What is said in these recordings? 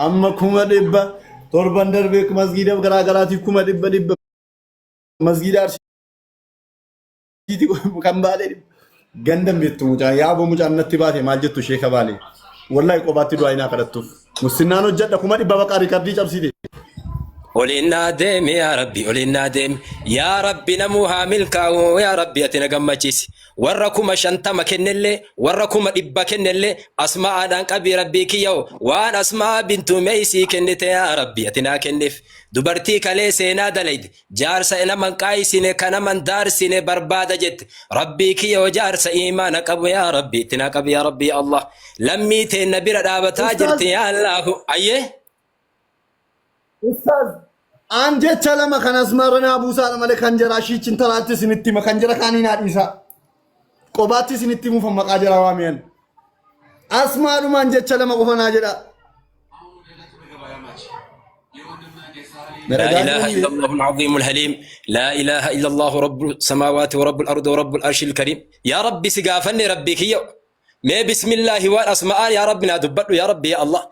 Amma 100,000 torban darbee masgiida garaa garaatiif 100,000 masgiida Arsiiti kan baalee ganda hin beektu mucaan yaaboo mucaan natti baate maal jettu sheeka baalee. Wallahi qobaatti du'aa hinaa kadhattuuf. Mussinnaan hojjedha 100,000 baqaa rikardii cabsite. Oliin naa deemi yaa Rabbi oliin naa deemi yaa Rabbi namuu haa milkaa'u yaa Rabbi ati na gammachiisi warra 50,000 kennellee warra 100,000 kennellee asmaa'aadhaan qabii Rabbii kiyya'u waan asmaa'aa bintu meeysii kennite yaa Rabbi ati naa kenniif dubartii kalee seenaa dalayde jaarsa nama hin qaayisine ka nama hin daarsine barbaada jette Rabbii kiyya'u jaarsa iimaana qabu yaa Rabbi itti naa qabi yaa Rabbi yaa Allah lammii teenna bira dhaabataa Ustaaz jirti yaa Allahu ayyee. Ustaaz aan jecha lama kan asmaarra naa buusaadha malee kan jaraa shiichin talaatti isinitti hima kan jara kaanii naa dhiisaa. Qobaatti isinitti himuuf maqaa jaraa waamiyan. Asmaadhumaan jecha lama qofa naa jedha. Na لا dhagaa إله jiranii? إلا الله العظيم الحليم لا إله إلا الله رب السماوات ورب الأرض ورب العرش الكريم يا ربي سقافني ربي كيو Mee bismillaahi waan asma'aan yaa rabbi naa dubbadhu yaa rabbi yaa Allah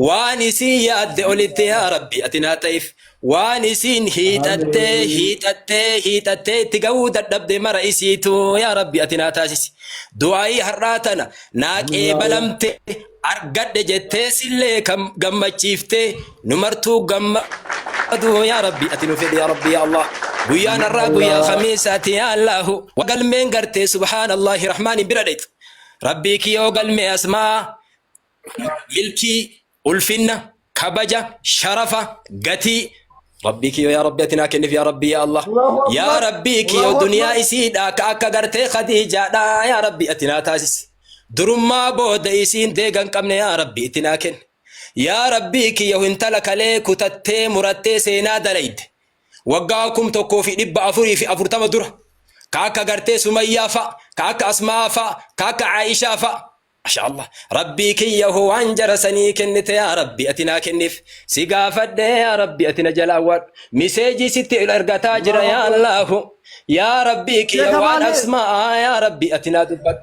waan isiin yaadde olitti yaa rabbi ati naa ta'if waan isiin hiixattee hiixattee hiixattee itti ga'uu dadhabde mara isiitu yaa rabbi ati naa taasisi du'aayii har'aa tana naa qeebalamte argadhe jettee sillee kam gammachiiftee nu martuu gammadu yaa rabbi ati nu fedhi yaa rabbi yaa Allah guyyaan har'aa guyyaa khamiisaati yaa Allahu galmeen gartee subhaanallahi rahmaaniin bira dhayxu Rabbii kiyoo galmee asmaa milkii ulfinna kabaja sharafa gatii Rabbii kiyoo yaa Rabbi ati naa kenniif yaa Rabbi yaa Allah Allahu yaa Akbar. Rabbii kiyoo Allahu duniyaa Akbar. isiidha ka akka gartee Khadiijaadha yaa Rabbi ati naa taasisi durummaa booda isiin deegan qabne yaa Rabbi itti naa kenni yaa Rabbii kiyoo intala kalee kutattee murattee seenaa dalayde waggaa 1440 dura ka akka gartee Sumayyaa fa'a ka akka Asmaa fa'a ka akka Aayishaa fa'a Masha Allah Rabbii kiyya hoo waan jara sanii kennite yaa Rabbi ati naa kenniif si gaafadhe yaa Rabbi ati na jalaa waadhu miseejii sitti ergataa jira Allahu yaa Akbar. Allahu yaa Rabbii kiyya Sheeka waan Baalee. Asmaa yaa Rabbi ati naa dubbadhu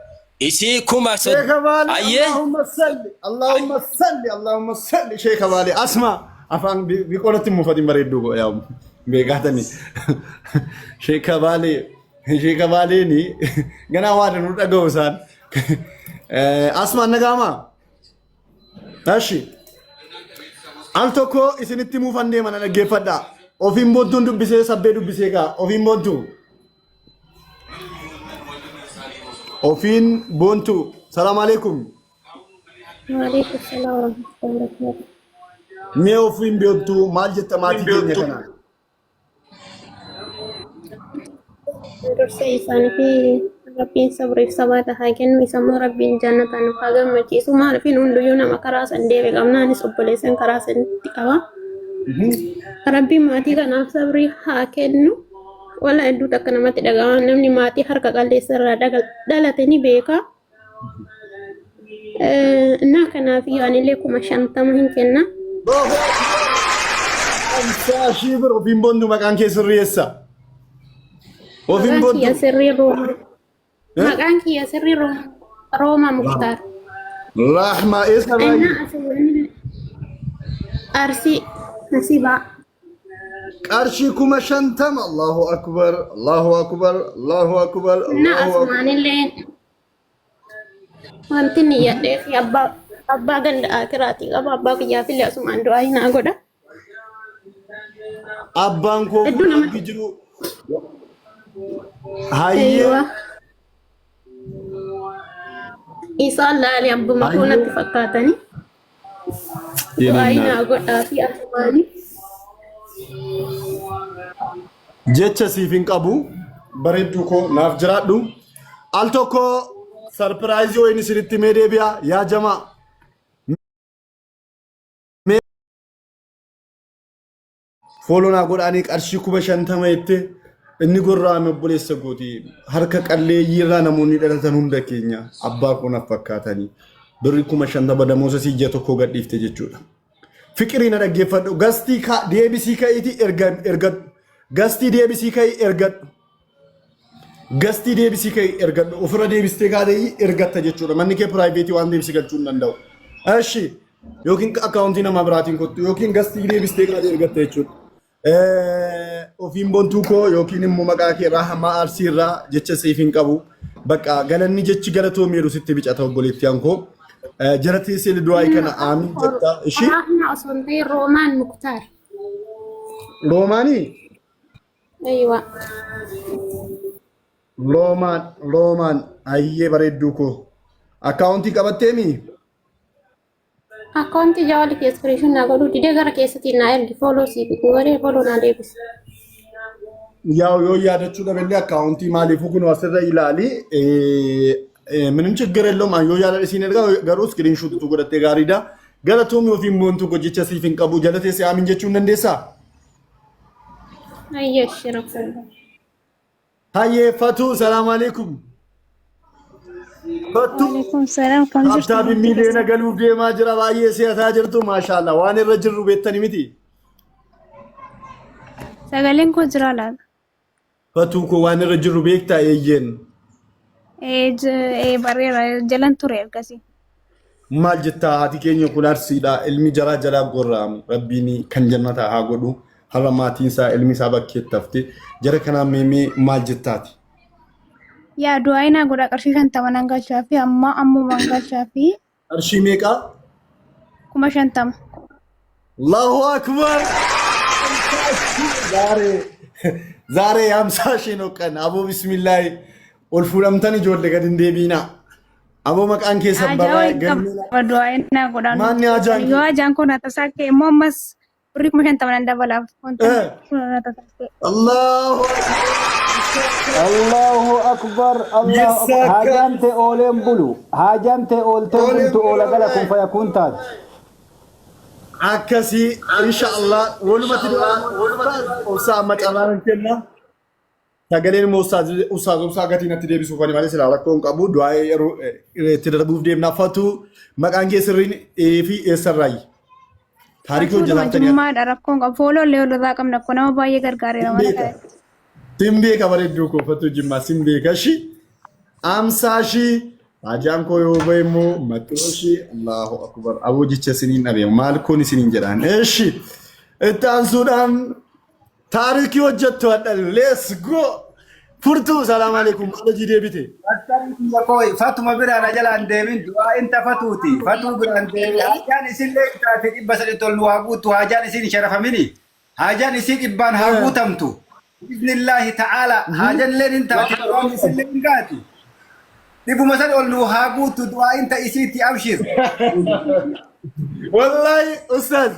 isii kuma sod Sheeka Baalee ayyee Allahumma salli Allahumma salli Allahumma salli Sheeka Baalee asma afaan biqoonatti hin mufatin bareedduu koo yaa beekaatani Sheeka Baalee Sheeka Baaleeni ganaa waa danuu dhaga'u isaan asma nagaama Ashi al tokko isinitti muufan deema na dhaggeeffadha ofiin boontuun dubbisee sabbee dubbisee gaa ofiin boontuu Ofiin boontuu. Salaam alaikum. Waalaikum salaam warahmatullahi wabarakatuh. Mee ofiin boontuu maal jetta maatii keenya kanaan? Dursa isaanii fi Rabbiin sabriif sabaata haa kennu isa immoo Rabbiin jannataan nuuf haa gammachiisu maaliif hunduyyuu nama karaa san deeme qabna anis obboleessan karaa sanitti qaba. Rabbiin maatii kanaaf sabrii haa kennu. Wala hedduu takka namatti dhaga'ama. Namni maatii harka qalleessa irraa dhalate ni beeka. Innaa kanaaf anillee 50,000 hin kenna. 50,000 bir ofiin boontu maqaan kee sirrii eessa? Ofiin Maqaan kiyya boontu. sirrii Rooma. Maqaan kiyya sirrii Rooma. Rooma Muktaar. Rahma eessa baay'ee? Innaa asirraa Arsii Nasibaa. Qarshii 50,000 Allahu Akbar Allahu Akbar Allahu Akbar Na Allahu Akbar. asumaanillee wanti inni yadhee fi abbaa ganda akiraatii qaba abbaa kiyyaafillee asumaan du'aa naa godha. Abbaan koo Hedduu kun namatti rabbi jiru. Hayyee eeyyuwa. Isaan laalee abbuma koo hayyee. natti fakkaatanii. Du'aayi naa godhaa fi asumaanii. Jecha siif hin qabu bareedduu koo naaf jiraadhu. Al tokko sarpiraayizii wayiin isinitti mee deebi'a yaa jamaa. Mee Fooloo naa godhaanii qarshii 50,000 jette inni gorra'ame obboleessa kooti harka qalleeyyii irraa namoonni dhalatan hunda keenya abbaa koo naaf fakkaatanii birri 50,000 damoosa sii ji'a tokkoo gadhiifte jechuudha. Fiqirii na dhaggeeffadhu gastii deebisii ka'iitii erga ergadhu gastii deebisii ka'ii ergadhu gastii deebisii ka'ii ergadhu ofirra deebistee kaatee ergatta jechuudha manni kee piraayiveetii waan deebisii galchuu hin danda'u. Eshi. Yookiin akkaawuntii nama biraatiin kottu yookiin gastii deebistee kaatee ergatte jechuudha. Ofiin bontuu koo yookiin immoo maqaa kee irraa hamaa arsii irraa jecha siif hin qabu. Bakka galanni jechi galatoomi jedhu sitti bicata obboleettii koo. Jara teessee du'aa kana aamiin jetta. Ishii Rahma osoo hin ta'in Roomaan Muktaar. Roomaanii? Aywa. Roomaan Roomaan ayyee bareedduu koo. Akkaawuntii qabatteemi? Akkaawuntii jawaali kee iskiriishin naa godhuu didee gara keessatti naa ergi follow siif godhee follow naa deebisi. Yaa'u yoo yaadachuu dhaballee akkaawuntii maaliifuu kun asirra ilaali. ምንም ችግር የለውም። Yoo yaada isiin ergaa garuu screenshot tu godhattee gaariidha. Galatoomii ofiin boontuu gochicha siif hin qabu. Jala teessee aamin jechuu hin dandeessaa? Ayyee ishee rakkoo. Hayyee Fatuu salaam alaikum. Fatuu Waalaikum salaam kam jirtu Abtaabi miiliyoona galuuf deemaa jira baay'ee si'ataa jirtu maashaallah waan irra jirru beektani miti. Sagaleen koo jira laata? Fatuu koo waan irra jirru beektaa eeyyeen. Ee bareera jalan ture ergasii. Maal jettaa haati keenya kun arsiidha ilmi jaraa jalaa gorra'amu rabbiin kan jannataa haa godhu har'a maatiin isaa ilmi isaa bakkeetti hafte jara kanaan meemee maal jettaati? Yaa du'aa naa godha qarshii 50 nan galchaa fi amma ammumaan galchaa fi Qarshii meeqaa? 50,000. Allahu Akbar! ዛሬ ዛሬ የሀምሳ ሺህ ነው ቀን አቦ ቢስሚላህ ol fuudhamtan ijoollee gad hin deebiinaa. Aboo maqaan keessan Haajaa barraa'e wayii galmee qaba du'aa naa godha. Maanni haajaan kee? Yoo haajaan koo na tasaa ka'e immoo ammas birrii 50,000 nan dabalaaf. Wanta na tasaa ka'e. Allahu Allahu akbar Allahu akbar. Yisaka. Haajaan tee ooleen bulu. Haajaan tee oolteen Ooleen bultu oola bulu. gala kun fayakuun taati. Akkasii inshallah walumatti obsaa amma carraan kenna. Sagaleen immoo ustaaz obsaa gatii natti deebisuuf ani malee silaa rakkoo hin qabu. Du'aa yeroo itti darbuuf deemna. Fatuu maqaan kee sirriin fi eessarraayi? Taarikii Fuuluma hojjetaa jimmaadha rakkoon qabu. Fooloo illee walirraa qabna akkoo nama baay'ee gargaareera mana beeka. kanatti. Sin beeka bareedduu koo Fatuu Jimmaa sin beeka shi. Amsaa shi. Haajaan koo yoo bahe immoo maxxoo shi. Allahu akbar. Aboo jecha isiniin dhabe maal kun isiniin jedhaan. Eshi. Itti aansuudhaan taarikii hojjettu hadha. Let's go. Furtuu salaam alaikum. Maal hojii deebite? Koi fatuma biraan ajalaan deemin du'aa inta fatuuti fatuu biraan deemin haajaan isinlee taate 300 tol nu haa guuttu haajaan isin sharafamini haajaan isin dhibbaan haa guutamtu biiznillaahi ta'aala haajaan illeen hin taate du'aan isinlee hin gaati 300 ol nu haa guuttu du'aa inta isiitti abshir. Wallahi ustaz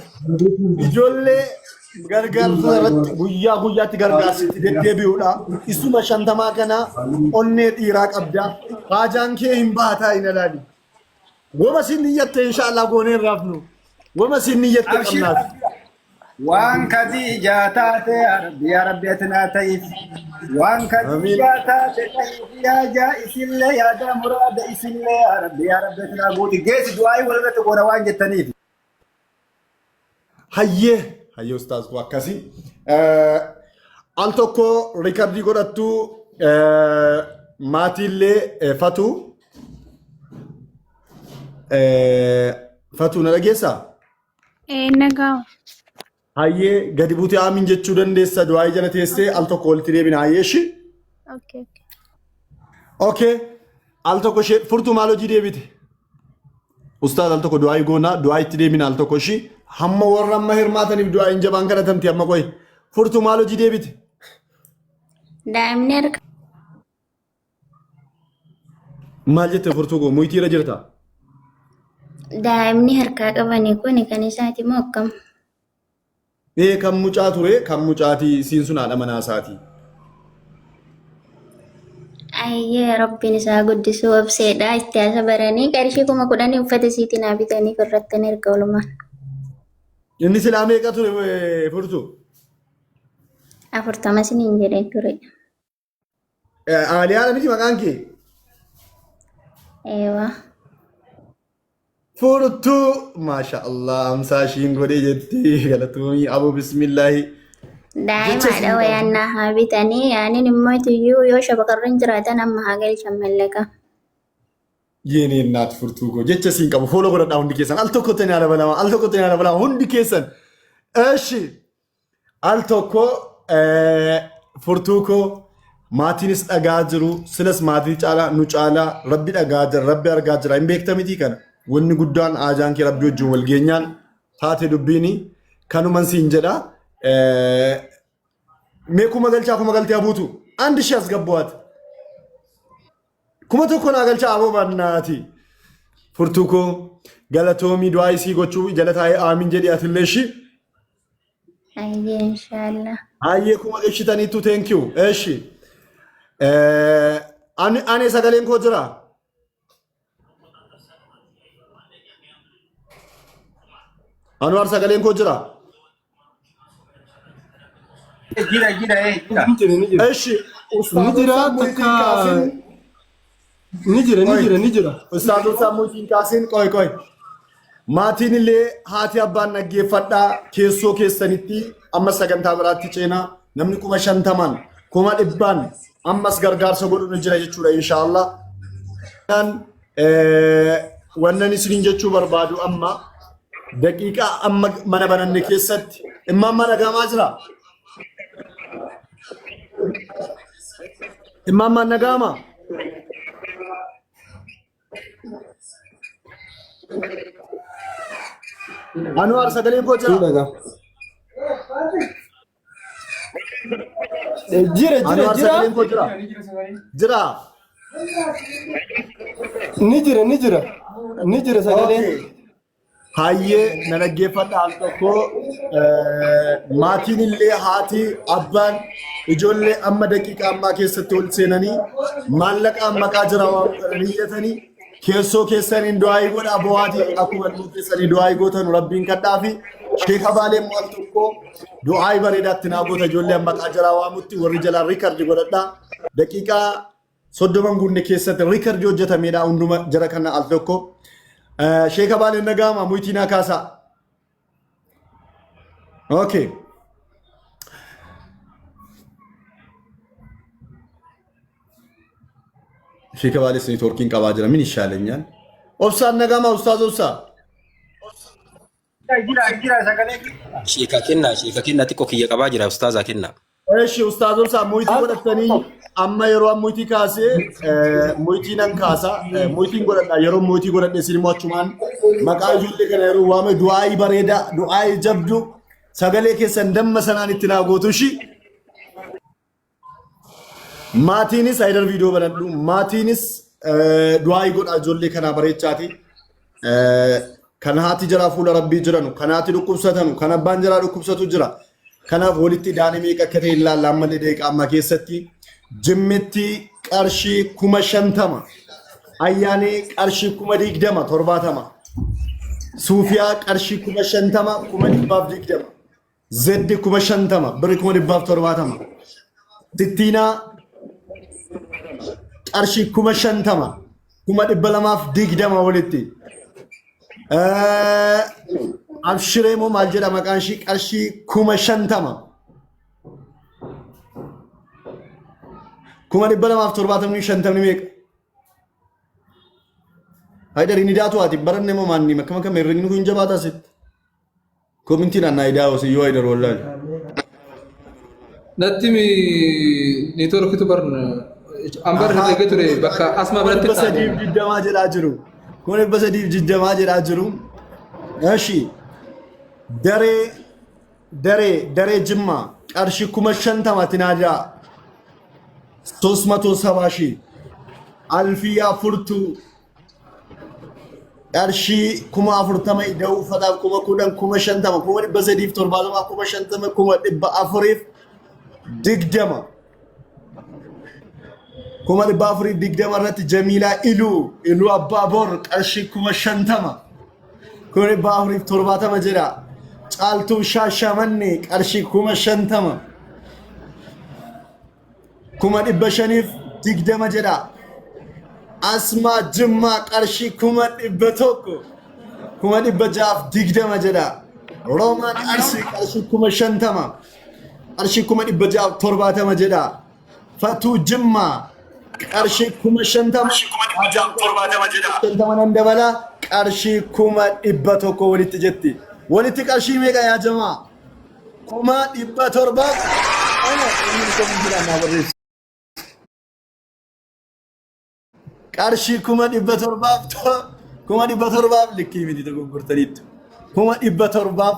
ijoollee gargaarsa irratti guyyaa guyyaatti gargaarsitti deddeebi'uudha. Isuma 50 kana onnee dhiiraa qabda. Haajaan kee hin baataa hin alaali. Wama sin niyyatte inshallah goonee hin raafnu. Wama sin niyyatte Abshir. qabnaaf. Waan Khadiijaa taate yaa Rabbi yaa Rabbi ati naa ta'iif. Waan Khadiijaa taate ta'iif haajaa isillee yaada muraada isillee yaa Rabbi yaa Rabbi ati naa guuti. Geessi du'aa'ii walirratti goona waan jettaniif. Hayyee hayyee ustaaz koo akkasii. Al tokko record godhattu maatiillee fatuu fatuu na dhageessaa? Ee nagaa. Hayyee gadi buutee aamin jechuu dandeessa du'aa'ii jala teessee al tokko walitti deebina hayyee shi. Okay. Okay. Al tokko ishee furtuu maal hojii deebite? Ustaaz al tokko du'aa'ii goonaa du'aa'ii itti deebina al tokko ishii hamma warra amma hirmaataniif du'aa'iin jabaan kadhatamti amma qoyi. Furtuu maal hojii deebite? Daa'imni harka Maal jette furtuu koo muytii irra jirta? Daa'imni harkaa qabanii kun kan isaati moo akkam? Ee kan mucaa ture kan mucaatii isiin sun haadha manaa isaati. Ayyee rabbiin isaa guddisuu obseedha itti haasa baranii qarshii 10,000 uffata isiitiin haa bitaniif irratti erga oolumaan. Inni silaa meeqa ture furtuu? 40 isiniin jedhee ture. Aaliyaadha miti maqaan kee? Eewaa. Furtuu maasha Allah amsaa ishiin godhee jetti galatoomii aboo bismillaahi. Daa'imaadha wayaan naa haa bitanii yaaniin immoo iyyuu yoo shabakarra hin jiraatan amma haa galchan mallaqa. የኔ እናት furtuu koo jecha siin qabu follow godhadhaa hundi keessan al tokko tani ala balama al tokko tani ala balama hundi keessan እሺ al tokko furtuu koo maatiinis dhagaa jiru silas maatii caalaa nu caalaa rabbi dhagaa jira rabbi argaa jira hin beekta mitii kana wanni guddaan aajaan kee rabbi wajjin wal geenyaan taate dubbiini kanuman siin jedha mee kuma galchaa kuma galtee habuutu አንድ ሺህ አስገቧት 1000 naa galchaa aboo bannaati furtuu koo galatoomii du'aa isii gochuu jala taa'ee aamin jedhi atillee ishii Hayyee inshaallah. Hayyee kuma galchitaniitu thank you. Eshi. Ani sagaleen koo jira. Anwar sagaleen koo jira. Jira jira jira. Ni jira ni jira. Eshi. Ni jira Ustaazota sammuutiin takka kaasin. ni jira ni Qoy. jira ni jira. Ustaazota sammuutiin kaasin qoy qoy. Maatiin illee haati abbaan dhaggeeffadhaa keessoo keessanitti amma sagantaa biraatti ceenaa namni 50,000n 100,000n ammas gargaarsa godhu ni jira jechuudha inshaallah. Wannan isiniin jechuu barbaadu amma daqiiqaa amma mana bananne keessatti immaan mana gamaa jira. Immaan mana gama. Anwar sagaleen koo Ni jira. dhagaa. Jira jira Anwar jira. sagaleen koo jira. Jira. Ni jira ni jira. Ni jira sagaleen. Okay. Hayyee na dhaggeeffadha al tokko maatiin illee haati abbaan ijoollee amma daqiiqa ammaa keessatti ol seenanii maallaqaan maqaa jira waan godhanii iyyatanii keessoo keessaniin du'aayii godhaa bo'aatii akkuma ilmoo keessanii du'aayii gootanu rabbiin kadhaa fi sheeka baalee immoo al tokko du'aayii bareedaatti naa goota ijoollee maqaa jira waamutti warri jalaan record godhadhaa daqiiqaa 30 guunne keessatti record hojjetameedha hunduma jara kana al tokko. Sheeka Baaleen nagaama muytii naa kaasaa. Okay. Sheeka Baalees neetwoorkiin qabaa jira min ishaalenyaal. Obsaan nagaama ustaaz obsaa. Jira jira sagalee. Sheeka kennaa sheeka kennaa xiqqoo kiyya qabaa jira ustaazaa kennaa. Eshi ustaaz obsaa muytii godhatanii amma yeroo muytii kaasee muytii nan kaasa muytiin godhadha yeroo muytii godhadhe isin immoo achumaan maqaa ijoollee kana yeroo waame du'aayii bareedaa du'aayii jabdu sagalee keessan damma sanaan itti naa gootu ishii. Maatiinis ayidar viidiyoo banadhu. Maatiinis du'aayii godhaa ijoollee kanaa bareechaati. Kan haati jaraa fuula rabbii jiranu, kan haati dhukkubsatanu, kan abbaan jaraa dhukkubsatu jira. Kanaaf walitti daanii meeqa akka ta'e ilaalla ammallee daqiiqaa ammaa keessatti. Jimmitti qarshii 50,000. Ayyaanee qarshii 20,000 70. Suufiyaa qarshii 50,000 120,000. Zeddi 50,000 birri 170,000. Sittiinaa qarshii 50,000 220,000 walitti. Abshiree moo maal jedha maqaan ishii qarshii 50,000. 270,000 50 meeqa? Haydar inni daatu ati baranne moo maanni akkam akkam herregni kun jabaata asitti. Komintiin annaa idaa osoo yoo Haydar wallaahi. Natti neetwoorkitu barna an bar herreega ture bakka asmaa biratti 320 jedhaa jiru. 320 jedhaa jiru. Eshi daree daree daree Jimmaa qarshii 50,000 tinaa 370 ሺህ Alfiyaa furtuu qarshii 40,000 ida'uu uffataaf 10,000 50,000 370,000 50,000 420,000 420,000 irratti Jamiilaa Iluu Iluu Abbaa Bor qarshii 50,000 470,000 jedha. Caaltuu Shaashamannee qarshii 50,000 520,000 jedha. Asmaa Jimmaa qarshii 100,000 620,000 jedha. Roomaan Arsii qarshii 50,000 qarshii 670,000 jedha. Fatuu Jimmaa Qarshii 50,000 50 nan dabala qarshii 100,000 walitti jetti. Walitti qarshii meeqa yaa jamaa? 700,000. Ana inni koomentiidhaan naa barreessu. Qarshii 700,000 700,000 likkii miti dogoggortaniittu. 700,000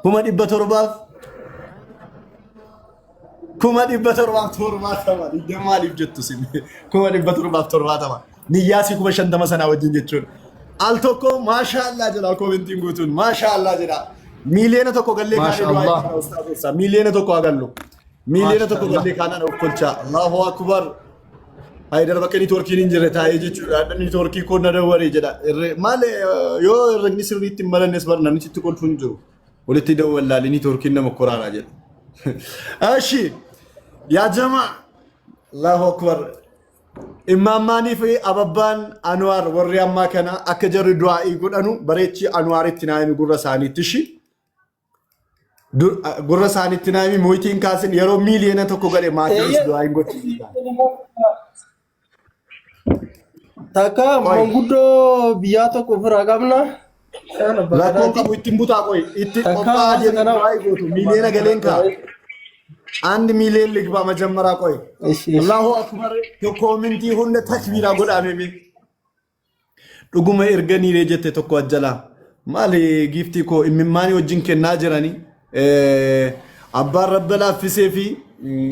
700,000 770,000 digdama maaliif jettu sin 770,000 niyyaasii 50,000 sanaa wajjin jechuudha. Al tokko maashaallah jedha koomentiin guutuun maashaallah jedha. 1,000,000 gallee kaanee du'aa Maashaallah. itti ustaaz obsaa 1,000,000 haa gallu. 1,000,000 gallee kaanaan of kolchaa. Allahu akbar. Haayidar bakka niitoorkiin hin jirre taa'ee jechuudha. Niitoorkii koo na dawwaree jedha. Maal yoo herregni sirriitti hin barannes bar namni sitti kolfu hin jiru. Walitti dawwallaalee niitoorkiin nama koraaraa jedha. Ashi yaa jamaa Allahu akbar. Immaammaanii fi ababbaan Anuwaar warri ammaa kana akka jarri du'aa'ii godhanu bareechi Anuwaaritti naa himi gurra isaaniitti shi. Gurra isaaniitti naa himi mooyitiin kaasin yeroo 1,000,000 gale maatiinis du'aa hin gochisiisan. Takka Qoy. manguddoo biyyaa tokko ofirraa qabna. Isaan abbaa Rakkoon gadaati. qabu ittiin butaa qoy itti Takka qophaa'aa hawaasa jedhee kanaa du'aa gootu miiliyoona galeen kaa. 1 million ልግባ መጀመሪያ ቆይ Ishi ishi. Allahu akbar koomintii hunda takbiiraa godhaame mee. Dhuguma erga niiree jette tokko ajjalaa. Maali giiftii koo immimmaanii wajjin kennaa jiranii. Abbaan rabba laaffisee fi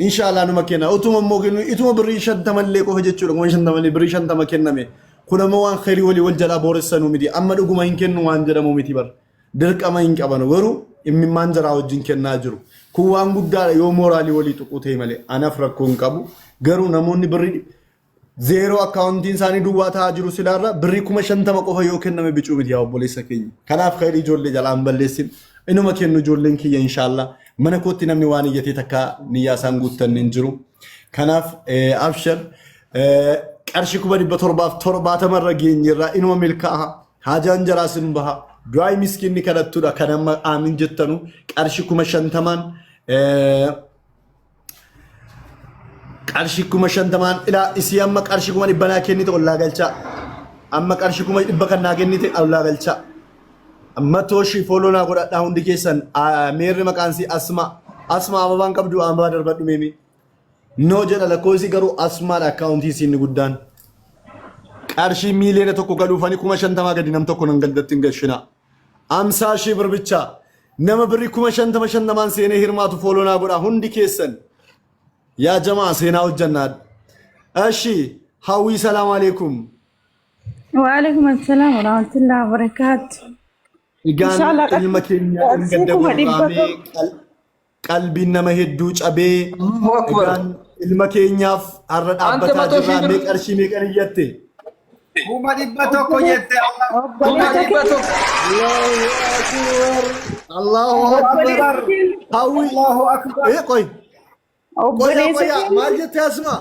inshaallah numa kenna. Utuma immoo kennu ituma birrii shantamallee qofa jechuudha. 50,000llee birrii 50 kenname. Kun ammoo waan khayrii walii wal jalaa booressanuu miti. Amma dhuguma hin kennu waan jedhamu miti bar. Dirqama hin qabanu garuu immimmaan jaraa wajjin kennaa jiru. Kun waan guddaadha yoo mooraalii walii tuquu ta'e malee anaaf rakkoo hin qabu. Garuu namoonni birrii zeeroo akkaawuntiin isaanii duwwaa ta'aa jiru silaarra birrii 50,000 qofa yoo kenname bicuu miti yaa obboleessa keenya. Kanaaf khayrii ijoollee jalaa hin balleessin. Inuma kennu ijoolleen kiyya inshaallah. Mana kootti namni waan iyyatee takka niyyaa isaan guuttanne hin jiru. Kanaaf abshar qarshii 770,000 irra geenyerra inuma milkaa'a. Haajaan jaraas hin baha. Du'aayi miskiinni kadhattudha kan amma aamin jettanu qarshii 50,000 qarshii 50,000 ilaa isii amma qarshii 100,000 naa kennite ollaa galchaa. Amma qarshii 100,000 kan naa kennite ollaa galchaa. 100,000 follow naa godhadhaa hundi keessan meerri maqaan isii Asmaa. Asmaa ababaan qabdu ababaa darbadhu meemi. No jedha lakkoofsi garuu Asmaadha akkaawuntii isiin inni guddaan. Qarshii 1,000,000 galuufanii 50,000 gadi nam tokko nan galdatti hin galchina. 50,000 ብር ብቻ nama birrii 50,000 shantamaan seenee hirmaatu follow naa godhaa hundi keessan. Yaa jamaa seenaa hojjannaa. Ashi hawwii salaam alaikum. وعليكم السلام ورحمة الله وبركاته. إن Egaan شاء الله ilma keenya qarshii dheengadda 100,000. gorraamee qalbiin nama hedduu cabee Allahu akbar. egaan ilma keenyaaf har'a Ante dhaabbataa 100,000 jirraa bir mee qarshii meeqan iyyatte? 100,000 jette Allah. kuma Obboleessa dhibba keenya tokko. Allahu akbar. obboleessa keenya Hawwi Allahu akbar. ee qoy qoya obboleessa qoya keenya maal jette Asma?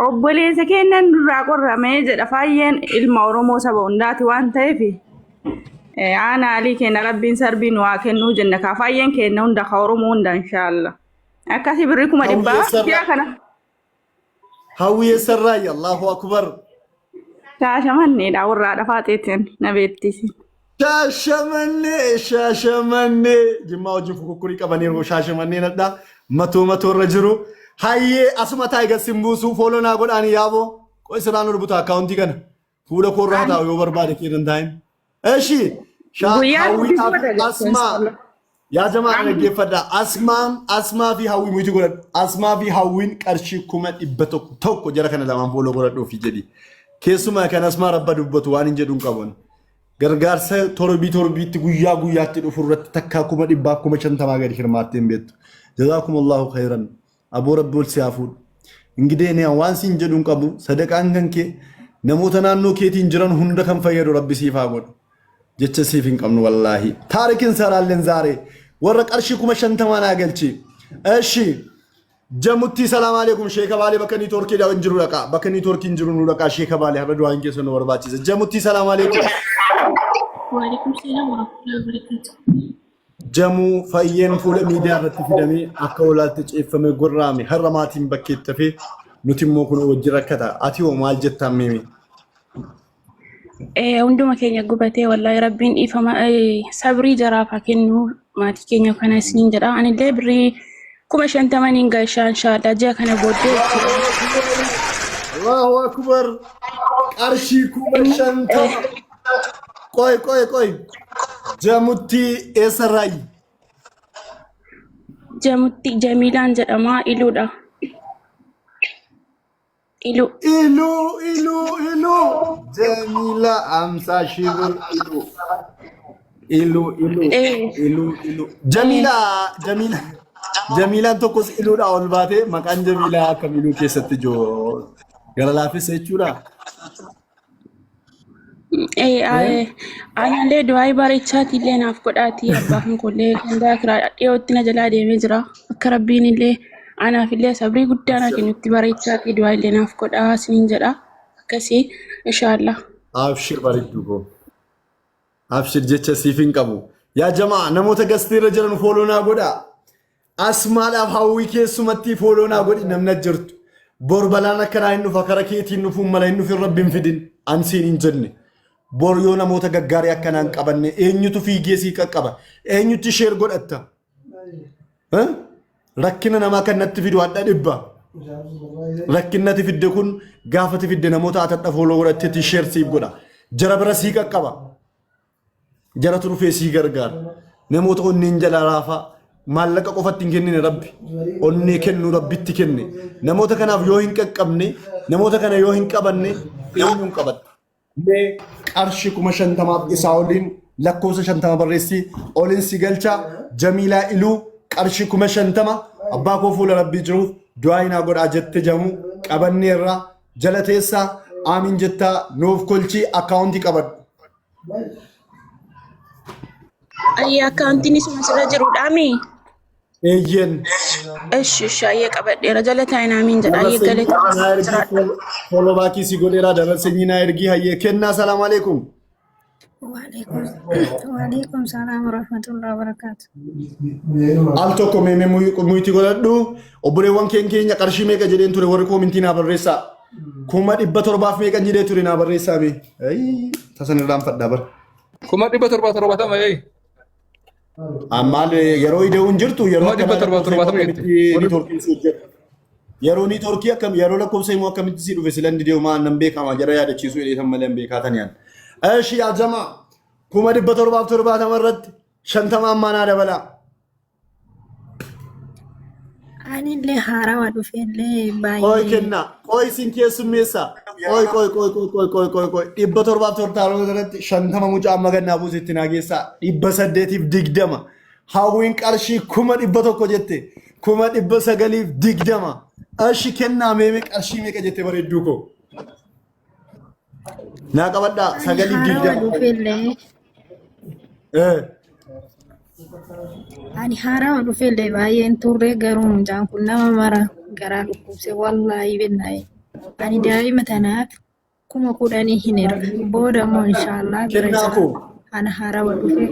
obboleessa keenya nurraa qorramee jedha faayyeen ilma Oromoo saba hundaati waan ta'eef aanaa alii keenya rabbiin sarbii nu haa kennuu jenna kaa faayyeen keenya hunda ka Oromoo hunda inshaallah. Akkasii birrii kuma Hawwi dhibbaa eessarraa ji'a kana Hawwi eessarraayi Allahu akbar. Shaashamanneedha warraa dhafaa xeetiin na beektisi. Shaashamannee Shaashamannee jimmaa wajjin fukukkurii qabaniiru Shaashamannee nadha matoo matoo irra jiru. Hayyee asuma taa'e gad sin buusuu follow naa godhaanii yaaboo qoy siraan ol buta akkaawuntii kana fuula koorra haa taa'u yoo barbaade kee danda'in. Eshi Guyyaan hawwiidhaa guddisuu fi dha asmaa yaa jamaa dhaggeeffadha asmaan asmaa fi hawwii muyti godhadhu asmaa fi hawwiin qarshii 100,000 tokko jara kana lamaan follow godhadhuufi jedhi. Keessumaa kan asmaa rabba dubbatu waan hin jedhuun qaban. Gargaarsa torbii torbiitti guyyaa guyyaatti dhufu irratti takkaa 150,000 gadi hirmaattee hin beektu. Jazaakumullahu khayran. Aboo rabbi ol si haa fuudhu. Ingidee ni waan siin jedhu hin qabu sadaqaan kan kee namoota naannoo keetiin jiran hunda kan fayyadu rabbi siif haa godhu. Jecha siif hin qabnu wallaahi. Taarikin saraalleen zaaree warra qarshii 50,000 naa galchi. Eshi Jamuttii salaam alaikum sheeka baalee bakka niitoorkii hin jiru dhaqaa bakka niitoorkii hin jiru nu dhaqaa sheeka baalee har'a du'aan keessa nu barbaachisa. Jamuttii salaam alaikum. وعليكم السلام ورحمة الله وبركاته. Jamuu fayyeen fuula miidiyaa irratti fidamee akka olaatti ceeffame gorraame har'a maatiin bakkeetti hafee Nuti immoo kun wajji rakkata. Ati hoo maal jettaan meemi? Hunduma keenya gubatee wallaahi rabbiin dhiifama sabrii jaraaf haa kennu maatii keenya kana isiniin jedha. Anillee birrii 50,000niin gashaa inshaallah ji'a kana booddee jechuudha. Allahu akbar. Qarshii 50,000. Qoy qoy qoy. Jamutti eessarraayi? Jamutti Jamiilaan jedhama Iluudha. Iluu. Iluu iluu iluu. Jamila amsaa shibir iluu. Iluu iluu iluu iluu. Jamila Jamila Jamilaan tokkos iluudha ol baatee maqaan Jamilaa akkam iluu keessatti joo gara laafessa jechuudha. Anallee du'aa bareechaatii illee naaf godhaatii abbaa kan koollee gandaa kiraa dhiyootti na jalaa deemee jira. Akka rabbiin illee anaaf illee sabrii guddaa naa kennutti bareechaatii du'aa illee naaf godhaa isiniin jedha. Akkasii inshaallah. Abshir bareedduu koo. Abshir jecha siif hin qabu. Yaa jamaa namoota gastii irra jiran follow naa godhaa. Asmaadhaaf hawwii keessumatti follow naa godhi namni as jirtu. Bor balaan akkanaa hin dhufa kara keetiin dhufuun mala hin dhufin rabbi hin fidin ansiin hin jenne. Bor yoo namoota gaggaarii akkanaa hin qabanne eenyutu fiigee sii qaqqaba? Eenyutti share godhatta? Eh? Rakkina namaa kan natti fidu hadha dhibba. Rakkinnati fidde kun gaafati fidde namoota atadha follow godhatteetti share siif godha. Jara bira sii qaqqaba. Jaratu dhufee sii gargaara. Namoota onneen jala raafaa maallaqa qofatti hin kennine rabbi. Onnee kennu rabbitti kenne. Namoota kanaaf yoo hin qaqqabne, namoota kana yoo hin qabanne eenyuun qabatta? Mee qarshii 50,000f isaa oliin lakkoofsa 50 barreessi oliin si galcha Jamiilaa Iluu qarshii 50,000 abbaa koo fuula rabbii jiruuf du'aa hinaa godhaa jette jamu qabanneerra jala teessaa aamiin jettaa nuuf kolchii akkaawuntii qabadhu. Ayyaa akkaawuntiin isuma sirra jirudhaami. Eeyyeen. Eshi eshi ayyee qabadheera jala taa'in aamiin jedha ayyee galata Naa ergii jiraadha. follow backii si godheera dabarseenyi naa ergii hayyee kennaa salaam alaikum. Waalaikum salaam warahmatullahi wabarakatuh. Al tokko meemee muyitii godhadhu obboleewwan keenya qarshii meeqa jedheen ture warri koomintii naa barreessaa. 700,000 meeqan jedhee ture naa barreessaa mee. Ayii tasan irraanfadhaa bara. 770,000 ee. Ammaan yeroo ida'uun jirtu yeroo Kuma akkanaa dhibba torba lakkoofsa immoo torbaatama jette. akkamitti niitoorkiin si hojjeta. Yeroo niitoorkii akkam yeroo lakkoofsa immoo akkamitti si dhufe silan didee maa nan beekama jara yaadachiisuu jedhee san malee hin beekaatan yaan. Eshi yaa jamaa 770,000 irratti 50 ammaa naa dabalaa. Anillee haarawa dhufellee Qoy baay'ee kennaa. Qoy isin keessummeessaa. Qoy qoy qoy qoy qoy qoy qoy qoy. 770 irratti 50 mucaa amma gannaa buusetti naa geessaa. 820. Hawwiin qarshii 100,000 jette. 920,000. Ashi kennaa meemee qarshii meeqa jette bareedduu koo. Naa qabadhaa ani sagaliif haarawa digdama. dhufellee ani haarawa dhufellee baay'een turre garuu mucaan kun nama mara garaa dhukkubse wallaahi billaahi ani daa'ima tanaaf 10,000 hin erga booda immoo inshaallah bira Kennaa jira koo. ana haarawa dhufe.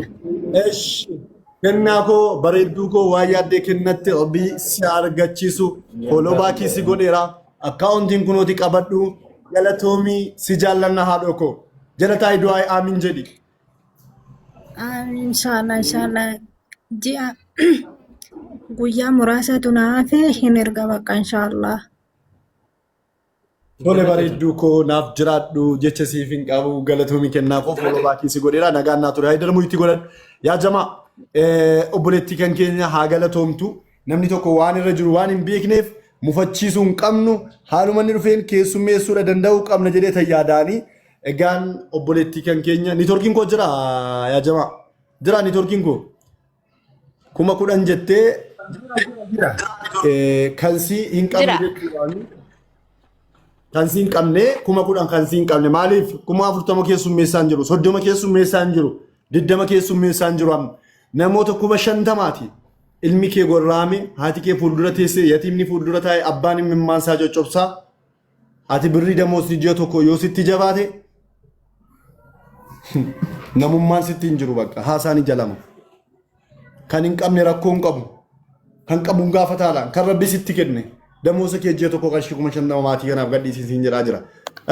Eshi. Kennaa koo bareedduu koo waa yaaddee kennatte rabbii si argachiisu follow backii si godheera. Akkaawuntiin kunooti qabadhu galatoomii si jaallanna haadhoo koo. Jala taa'i du'aa aamin jedhi. Amiin inshaallah inshaallah ji'a guyyaa muraasatu na hafe hin erga bakka inshaallah. Tole bareedduu koo naaf jiraadhu jecha siif hin qabu galatoomii kennaa koo follow backii si godheera nagaan naa ture haydar muyitti godhadhu. Yaa jamaa obboleettii kan keenya haa galatoomtu Namni tokko waan irra jiru waan hin beekneef mufachiisuu hin qabnu haaluma inni dhufeen keessummeessuudha danda'uu qabna jedhee tan yaadaanii egaan obboleettii kan keenya niitoorkiin koo jira yaa jamaa jira niitoorkiin koo 10,000 jettee kan si hin qabne Jira. jechuudhaani kan si hin qabne 10,000 kan si hin qabne maaliif 40,000 keessummeessaan jiru 30 keessummeessaan jiru 20 keessummeessaan jiru amma namoota 50,000ti Ilmi kee gorra'ame, haati kee fuuldura teessee, yatiimni fuuldura taa'e, abbaan imimmaan isaa coccobsaa. Ati birrii damoosni ji'a tokko yoo sitti jabaate namummaan sitti hin jiru bakka haasaan ija lama. Kan hin qabne rakkoo hin qabu. Kan qabu hin gaafataadhaan kan rabbi sitti kenne. Damoosa kee ji'a tokko qarshii 50,000 maatii kanaaf gadhiisi siin jedhaa jira.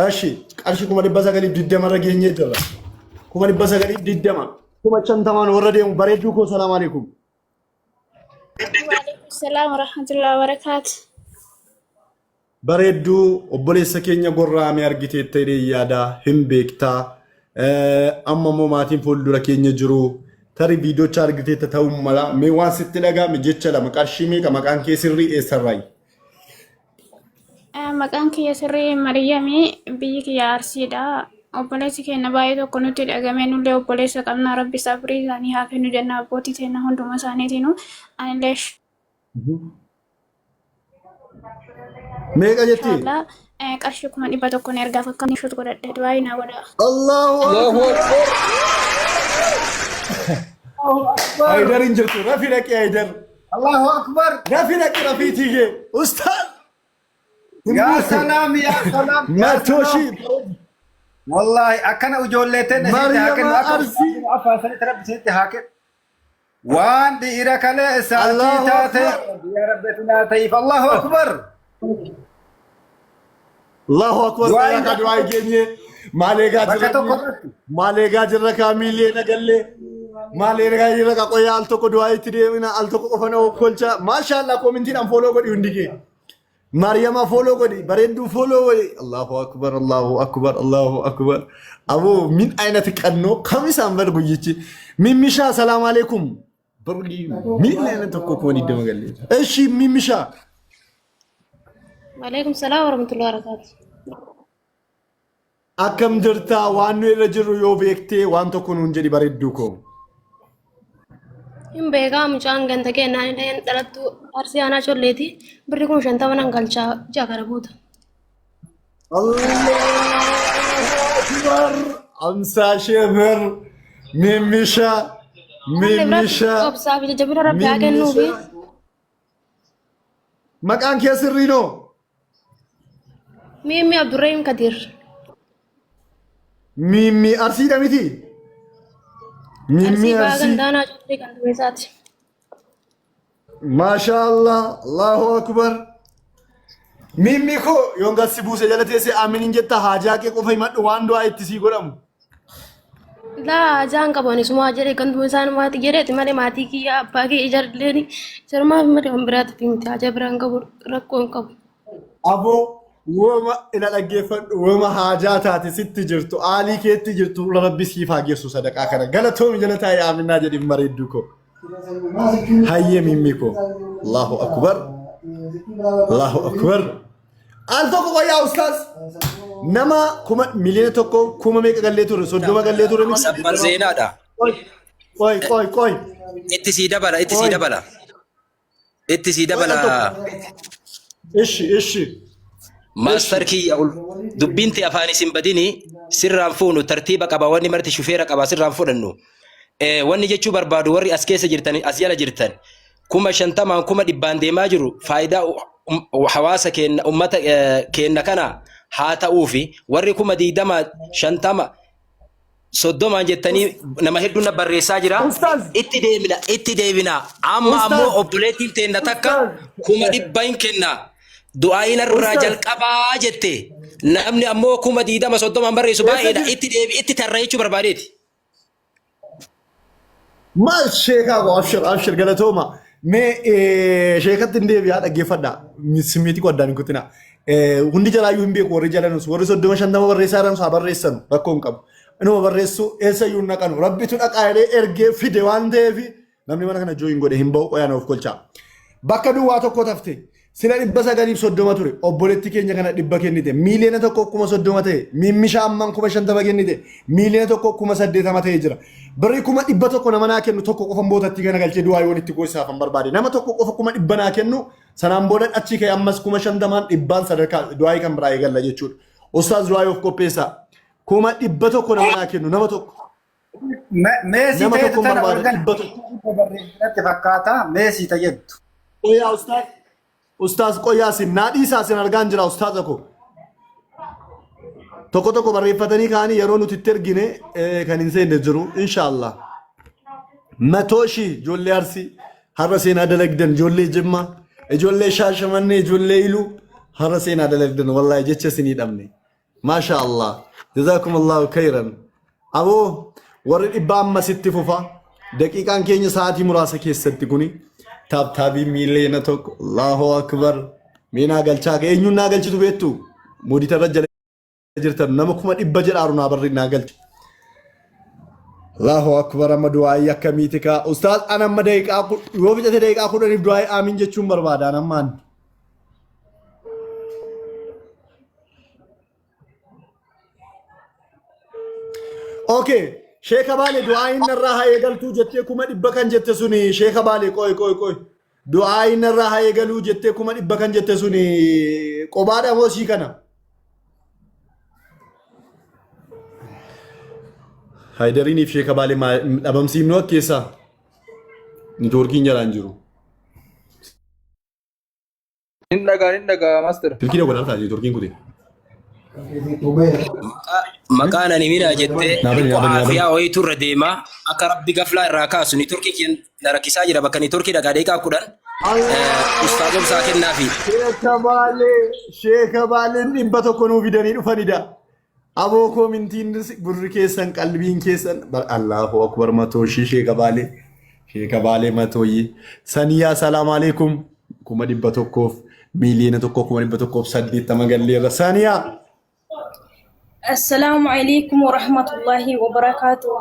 Eshi qarshii 920,000 irra geenyee jirra. 920,000. 50,000 warra deemu bareedduu koo salaam alaikum. Waalaikum salaam warahmatullahi wabarakatuh. Bareedduu obboleessa keenya gorraamee argiteetta jedhee yaada hin beektaa. Amma immoo maatiin fuuldura keenya jiru. Tarii viidiyoocha argiteetta ta'uu mala. Mee waan sitti dhaga'ame jecha lama qarshii meeqa maqaan kee sirrii eessarraayi? Maqaan kiyya sirrii Mariyamii biyyi kiyya Arsiidha. Obboleessi keenya baay'ee tokko nutti dhagame nullee obboleessa qabna rabbi sabrii isaanii haa kennu jenna abbootii teenya hunduma isaaniitiinu anillee Meeqa jetti? inshaallah qarshii 100,000 ergaaf akka inni shut godhadhe du'aa naa godha. Allahu Allahu Akbar. Akbar. Haydar hin jirtu. Rafi dhaqi Haydar. Allahu Akbar. Rafi dhaqi rafiitii kee. Ustaaz. Hin Yaa buusu. salaam yaa salaam yaa Matoo salaam. shii. Wallahi akkana ijoollee teenya isinitti haa kennu Mariyama akka Arsii. afaan sanitti rabbi isinitti haa kennu. Waan dhiira kalee isaatii Allahu taate Akbar. yaa rabbi naa ta'iif Allahu Akbar. Allahu Akbar. Du'aa Qoyaa kaa du'aa geenye. Maal eegaa Bakka jirra? tokko irratti. Maal eegaa jirra kaa miiliyoona gallee. Maal eegaa jirra kaa qoyaa al tokko du'aa itti deemina al tokko qofa na okkolcha. Maashaallah koomintiin an fooloo godhi hundi kee. Maariyama fooloo godhi bareedduu fooloo godhi. Allahu Akbar Allahu Akbar Allahu Akbar. Aboo min aynati qannoo kam isaan bar guyyichi. Mimmishaa salaam alaikum. Barri 1,020,000 gallee. Eshi mimmishaa. Waalaikum salaam warahmatullahi wabarakatuh. Akkam jirtaa waan nu irra jirru yoo beektee waan tokko nuun jedhi bareedduu koo. Hin beekaa mucaan ganda kennaan illee dhalattuu Arsii aanaa colleeti. Birri 50,000 nan galchaa ji'a kana guuta. Allahu Akbar. Amsaa shee bir mimmisha Wanni biraa mimmisha obsaa fi jajjabina rabbi haa kennuufi. mimmisha. Maqaan kee sirrii noo? Miimmi Abdurrahim Kadir. Miimmi Arsiidha miti? Miimmi Arsii bahaa Arsii. gandaanaa collee kan dumeessaati. Maashaa Allah, Allahu Akbar. Miimmi koo yoon gad si buuse jala teessee aamin hin jetta haajaa kee qofa himadhu waan du'aa itti sii godhamu. Laa haajaa hin qabu ani sumaa jedhe ganduma isaan maatii jedheeti malee maatii kiyya abbaa kiyya ijarleen jarmaaf malee waan biraatiif miti haajaa biraa hin qabu rakkoo hin qabu. Aboo woma ila dhaggeeffadhu woma haajaa taate sitti jirtu aalii keetti jirtu rabbi siif haa geessu sadaqaa kana galatoomi jala taa'ee aaminaa jedhin bareedduu koo. Hayyee mimmii koo. Allahu akbar. Allahu akbar. Al tokko qoyyaa ustaaz. Nama 1,000,000 kuma meeqa gallee turre 30 gallee turre miti. Sabbar zeenaadha. Qoy qoy qoy. Itti sii dabala, itti sii Qoy. dabala. Itti sii Qoy al dabala. tokko. Ishi ishi. Maastar kiyya dubbiin tee afaan isin badini sirraan fuunu tartiiba qaba wanni marti shufeera qaba sirraan fudhannu. Wanni jechuu barbaadu warri as keessa jirtan as jala jirtan 50,000 100,000 deemaa jiru faayidaa hawaasa keenna ummata keenna kana haa ta'uufi warri 20,000 50 30n jettanii nama hedduun na barreessaa jira. Ustaaz. Itti deemina itti deebina amma Ustaaz. ammoo obboleettiin teenna takka 100,000 hin kenna. Du'aayin irraa Ustaaz. jalqabaa jette namni ammoo 20,000 30n barreessu Eessa baay'eedha jirti? itti deebi itti tarra jechuu barbaadeeti. Maal sheekaa koo abshir abshir galatooma. Mee sheekatti hin deebi'aa dhaggeeffadha. Simmeetii koo addaan hin kutina. Hundi jalaayyuu hin beeku warri jalanus warri 30 50 barreessaa jiranus haa barreessanu rakkoo hin qabu. Inuma barreessu eessayyuu hin dhaqanu rabbitu dhaqaa jedhee ergee fide waan ta'eef namni mana kana jooyin godhe hin ba'u qoyaan of kolchaa. Bakka duwwaa tokko tafte Sila 930 ture. Obboleetti keenya kana 100 kennite. 1,030,000 ta'e. Miimmisha amman 50,000 kennite. 1,080,000 ta'ee jira. Birrii 100,000 nama naa kennu tokko qofan bootatti kana galchee du'aa yoon itti goosisaafan barbaade. Nama tokko qofa 100,000 naa kennu sanaan booda achii ka'e ammas 50,000 dhibbaan sadarkaa du'aayii kan biraa eegalla jechuudha. Ustaaz du'aayii of qopheessaa. 100,000 nama naa kennu nama tokko. Meesii Nama ta'etu tokkon tana barbaada organ 100. barreessinatti fakkaata meesii tajettu. Qoyaa ustaaz. Ustaaz qoyaa sin naa dhiisaa sin argaan jira ustaaza koo. Tokko tokko barreeffatanii kaanii yeroo nuti itti ergine kan hin seenne jiru inshaallah. Matoo shii ijoollee arsii har'a seenaa dalagdan ijoollee jimmaa Ijoollee Shaashamannee, ijoollee Iluu har'a seenaa dalagdan wallaahi jecha isinii dhabne. Maasha Allah. Jazaakumullahu khayran. Aboo warri dhibba amma sitti fufa. Daqiiqaan keenya sa'aatii muraasa keessatti kuni taaptaabii miiliyoona tokko. Allahu akbar. Mee naa galchaa eenyuun naa galchitu beektu? Mooditarra jala jirtan nama 100,000 jedhaaru naa barri naa galche. Allahu akbar amma du'aayii akkamiiti kaa ustaaz an amma daqiiqaa yoo fixate daqiiqaa 10f du'aayii aamiin jechuun barbaada an ammaan. Okay sheeka baale du'aayiin narraa haa eegaltuu jettee 100,000 kan jette suni sheeka baale qoy qoy qoy du'aayiin narraa haa eegaluu jettee 100,000 kan jette suni qobaadha moo sii kana? Haydariiniif sheeka baalee dhabamsiifnu akka keessaa niitoorkiin jalaan jiru. Hin dhagaa hin dhagaa master. Silkii dawwalaa ta'a niitoorkiin kute. Maqaan ani minaa jettee Naa bani, naa bani, naa bani. aafiyaa wayiitu irra deema akka rabbi gaflaa irraa kaasu niitorkii kiyyan na rakkisaa jira bakka niitorkii dhagaa daqiiqaa 10 ustaaz obsaa kennaafi. Sheeka Baalee, Sheeka Baaleen 100 nuu fidanii dhufanidha. Aboo koomintiin gurri keessan qalbiin keessan bar Allahu akbar matooshii Sheeka Baalee. Sheeka Baalee matooyii. Saniyaa salaam alaikum. 100,000 1,180,000 galleerra. Saniyaa. Assalaamu alaikum warahmatullahi wabarakaatuh.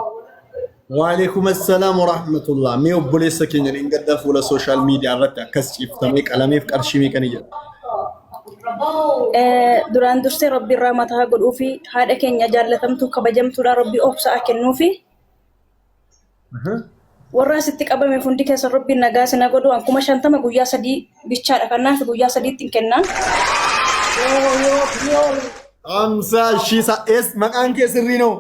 Waalaikum assalaam warahmatullah. Mee obboleessa keenya dheengadda fuula sooshaal miidiyaa irratti akkas ciiftamee qalameef qarshii meeqani jedha. Duraan dursee Rabbi irraa mataa godhuu fi haadha keenya jaallatamtuu kabajamtuudha Rabbi obsa haa kennuu fi warra asitti qabame hundi keessan Rabbiin nagaa isin haa godhu. An 50,000 guyyaa sadii bichaadha kanaaf guyyaa sadiitti hin kennaa. Amsaa shiisa es maqaan kee sirrii noo?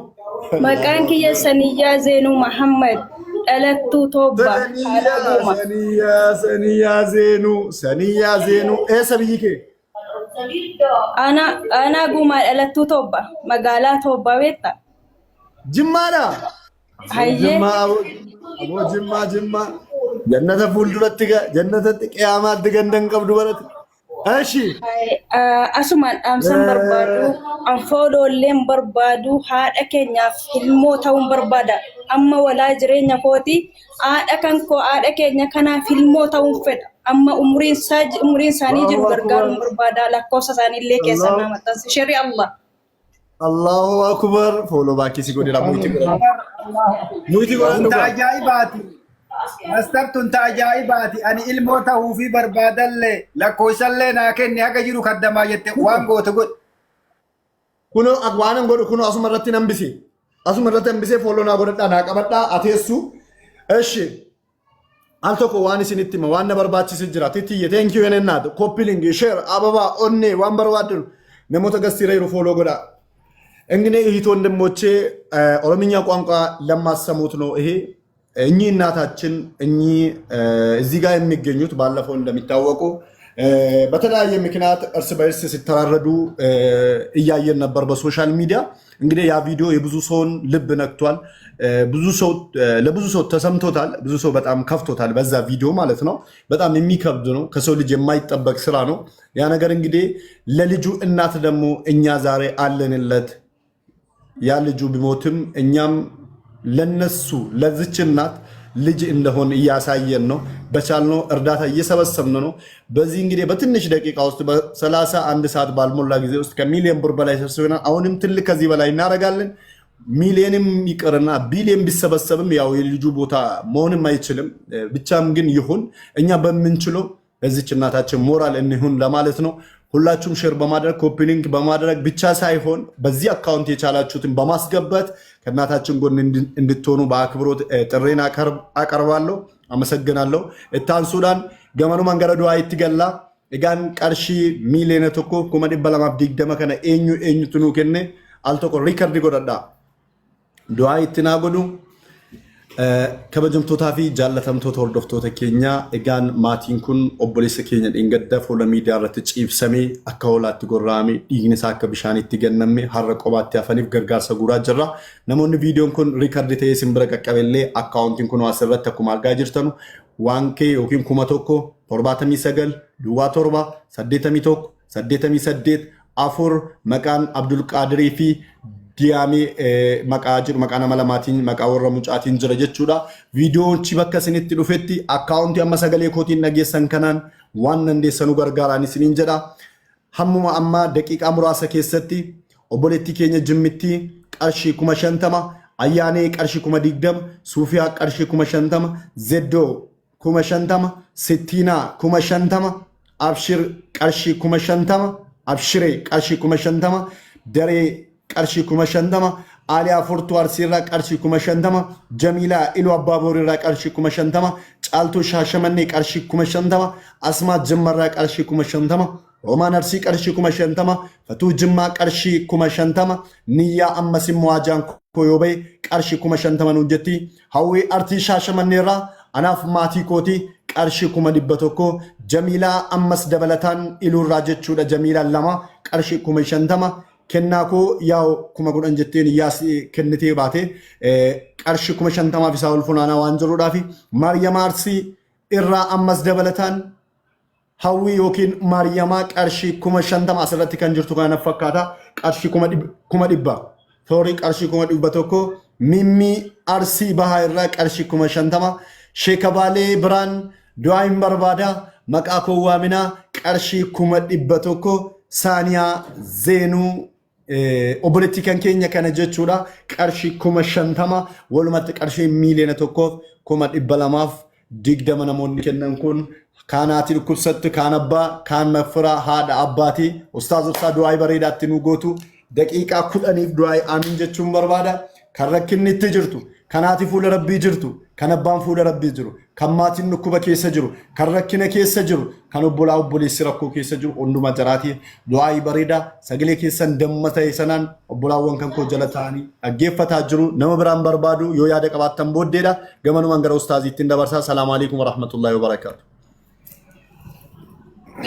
Maqaan kiyya Saniyyaa Zeenuu Mahammad dhalattuu Toobba haadha Saniyyaa Guuma. Saniyyaa Saniyyaa Zeenuu Saniyyaa Zeenuu eessa biyyi kee? Aanaa aanaa Guumaa dhalattuu Toobba magaalaa Toobbaa beektaa? Jimmaadha. Hayyee. Jimmaa aboo aboo jimmaa jimmaa jannata fuulduratti jannatatti qiyaamaatti ganda hin qabdu barate. Eshi. Asumaan dhaamsan barbaadu, anfooloolleen barbaadu, haadha keenyaaf ilmoo ta'uun barbaada. Amma walaa jireenya kooti haadha kan koo haadha keenya kanaaf ilmoo ta'uun fedha. Amma umuriin isaa umuriin isaanii jiru Allahu gargaaruun akbar. barbaada. Lakkoofsa isaaniillee keessan Allahu naa maxxansi. Shari Allah. Allahu akbar. Fooloo baakii si godheera muyti godhadhu. Muyti godhadhu Tun ta gaa. ajaa'ibaati. Mastar tun ta ajaa'ibaati. Ani ilmoo ta'uu fi barbaadallee lakkoofsallee naa kenni haga jiru kaddamaa jette waan goote godhi. Kunoo waan an godhu kunoo asuma irratti hambise. Asuma irratti hambisee fooloo naa godhadhaa naa qabadhaa ateessu. Eshi. Al tokko waan isinitti hima waan na barbaachise jira. Titiyye thank you yenennaat. Copy link share ababa onnee waan barbaaddan namoota gastiira jiru fooloo godhaa. እንግዲህ እህት ወንድሞቼ ኦሮምኛ ቋንቋ ለማሰሙት ነው ይሄ። እኚህ እናታችን እኚህ እዚህ ጋር የሚገኙት ባለፈው እንደሚታወቁ በተለያየ ምክንያት እርስ በእርስ ሲተራረዱ እያየን ነበር በሶሻል ሚዲያ። እንግዲህ ያ ቪዲዮ የብዙ ሰውን ልብ ነክቷል። ብዙ ሰው ለብዙ ሰው ተሰምቶታል። ብዙ ሰው በጣም ከፍቶታል በዛ ቪዲዮ ማለት ነው። በጣም የሚከብድ ነው። ከሰው ልጅ የማይጠበቅ ስራ ነው ያ ነገር። እንግዲህ ለልጁ እናት ደግሞ እኛ ዛሬ አለንለት። ያ ልጁ ቢሞትም እኛም ለነሱ ለዚች እናት ልጅ እንደሆን እያሳየን ነው። በቻልነው እርዳታ እየሰበሰብን ነው። በዚህ እንግዲህ በትንሽ ደቂቃ ውስጥ በ31 ሰዓት ባልሞላ ጊዜ ውስጥ ከሚሊዮን ብር በላይ ሰብስበናል። አሁንም ትልቅ ከዚህ በላይ እናደርጋለን። ሚሊዮንም ይቅርና ቢሊዮን ቢሰበሰብም ያው የልጁ ቦታ መሆንም አይችልም። ብቻም ግን ይሁን እኛ በምንችለው ለዚች እናታችን ሞራል እንሁን ለማለት ነው። ሁላችሁም share በማድረግ copy link በማድረግ ብቻ ሳይሆን በዚህ account የቻላችሁትን በማስገባት ከእናታችን ጎን እንድትሆኑ በአክብሮት ጥሪዬን አቀርባለሁ። አመሰግናለሁ። Itti aansuudhaan gamanumaan gara du'aayitti galla. Egaan qarshii 1,220,000 kana eenyu eenyutu nuu kenne al tokko record godhadhaa. Du'aa itti naa godhu. Kabajamtootaa fi jaallatamtoota hordoftoota keenyaa, egaan maatiin kun obboleessa keenya dheengadda fuula miidiyaa irratti ciibsamee akka hoolaatti gorra'ame, dhiigni isaa akka bishaaniitti ganname, har'a qobaatti hafaniif gargaarsa guuraa jirra. Namoonni viidiyoon kun record ta'ee isin bira qaqqabellee akkaawuntiin kun asirratti akkuma argaa jirtanu waan kee yookiin 1000 79 duwwaa 7 81 88 4, maqaan Abdulqaadirii fi Diyaamee maqaa jedhu, maqaa nama lamaatiin, maqaa warra mucaatiin jira jechuudha. Viidiyoonchi bakka isinitti dhufetti akkaawuntii amma sagalee kootiin dhageessan kanaan waan dandeessanuu gargaaraan isiniin jedha. Hammuma ammaa daqiiqaa muraasa keessatti obboleettii keenya Jimmitti qarshii 50,000, Ayyaanee qarshii 20,000, Suufiyaa qarshii 50,000, Zeddoo 50,000, Sittiinaa 50,000, Abshir qarshii 50,000, Abshiree qarshii 50,000, Daree qarshii 50,000, Aaliyaa Furtuu Arsiirraa qarshii 50,000, Jamiilaa Iluu Abbaa Booriirraa qarshii 50,000, Caaltuu Shaashamannee qarshii 50,000, Asmaa Jimmarraa qarshii 50,000, Roomaan Arsii qarshii 50,000, Fatuu Jimmaa qarshii 50,000, Niyyaa ammas immoo hajaan koo yoo bahe qarshii 50,000 nuun jetti. Hawwii Artii Shaashamanneerraa anaaf maatii kooti qarshii 100,000, Jamiilaa ammas dabalataan Iluurraa jechuudha, Jamiilaan lama qarshii 50,000, kennaa koo yaa'u 10,000 jetteen yaas kennitee baate, qarshii 50,000f isaa ol funaanaa waan jiruudhaafi. Maariyamaa Arsii irraa ammas dabalataan Hawwii yookiin Maariyamaa qarshii 50,000 asirratti kan jirtu kana fakkaata. Qarshii 100,000. Toorii qarshii 100,000. Mimmii Arsii Bahaa irraa qarshii 50,000. Sheekabaalee biraan du'aa hin barbaada. Maqaa koo waaminaa qarshii 100,000. Saaniyaa Zeenuu obboleettii kan keenya kana jechuudha, qarshii 50,000. Walumatti qarshii 1,220,000 namoonni kennan kun kaan haati dhukkubsattu, kaan abbaa, kaan maffiraa haadha abbaati. Ustaaz Obsaa, du'aa'ii bareedaatti nu gootu, daqiiqaa 10f du'aa'ii aamiin jechuun barbaada. Kan rakkinni itti jirtu, kan haati fuula rabbii jirtu, kan abbaan fuula rabbii jiru, kan maatiin dhukkuba keessa jiru, kan rakkina keessa jiru, kan obbolaa obboleessi rakkoo keessa jiru hunduma jaraatiif du'aa'ii bareedaa sagalee keessan damma ta'e sanaan obbolaawwan kan koo jala ta'anii dhaggeeffataa jiru. Nama biraan barbaadu, yoo yaada qabaattan booddeedha. Gamanumaan gara ustaaziittiin dabarsaa. Salaamu alaikum warahmatullahi wabarakaatu.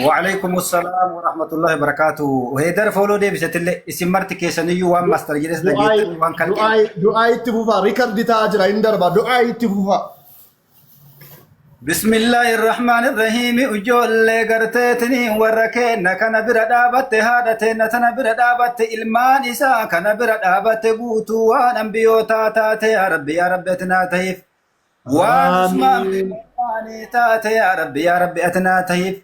وعليكم السلام ورحمة الله وبركاته. هيدر follow deebisatillee isin marti keessaniyyuu waan master jedhes dhageettan waan kan Du'aa itti fufaa, record ta'aa jira, hin darba, du'aa itti fufaa. بسم الله الرحمن الرحيم. Ijoollee garteetini warra keenna kana bira dhaabatte, haadha teenna tana bira dhaabatte, ilmaan isaa kana bira dhaabatte, guutuu waan ambiyootaa taate, yaa rabbi, yaa rabbi, ati naa tahiif. Waan Usmaan bin taate, yaa rabbi, yaa rabbi, ati naa tahiif.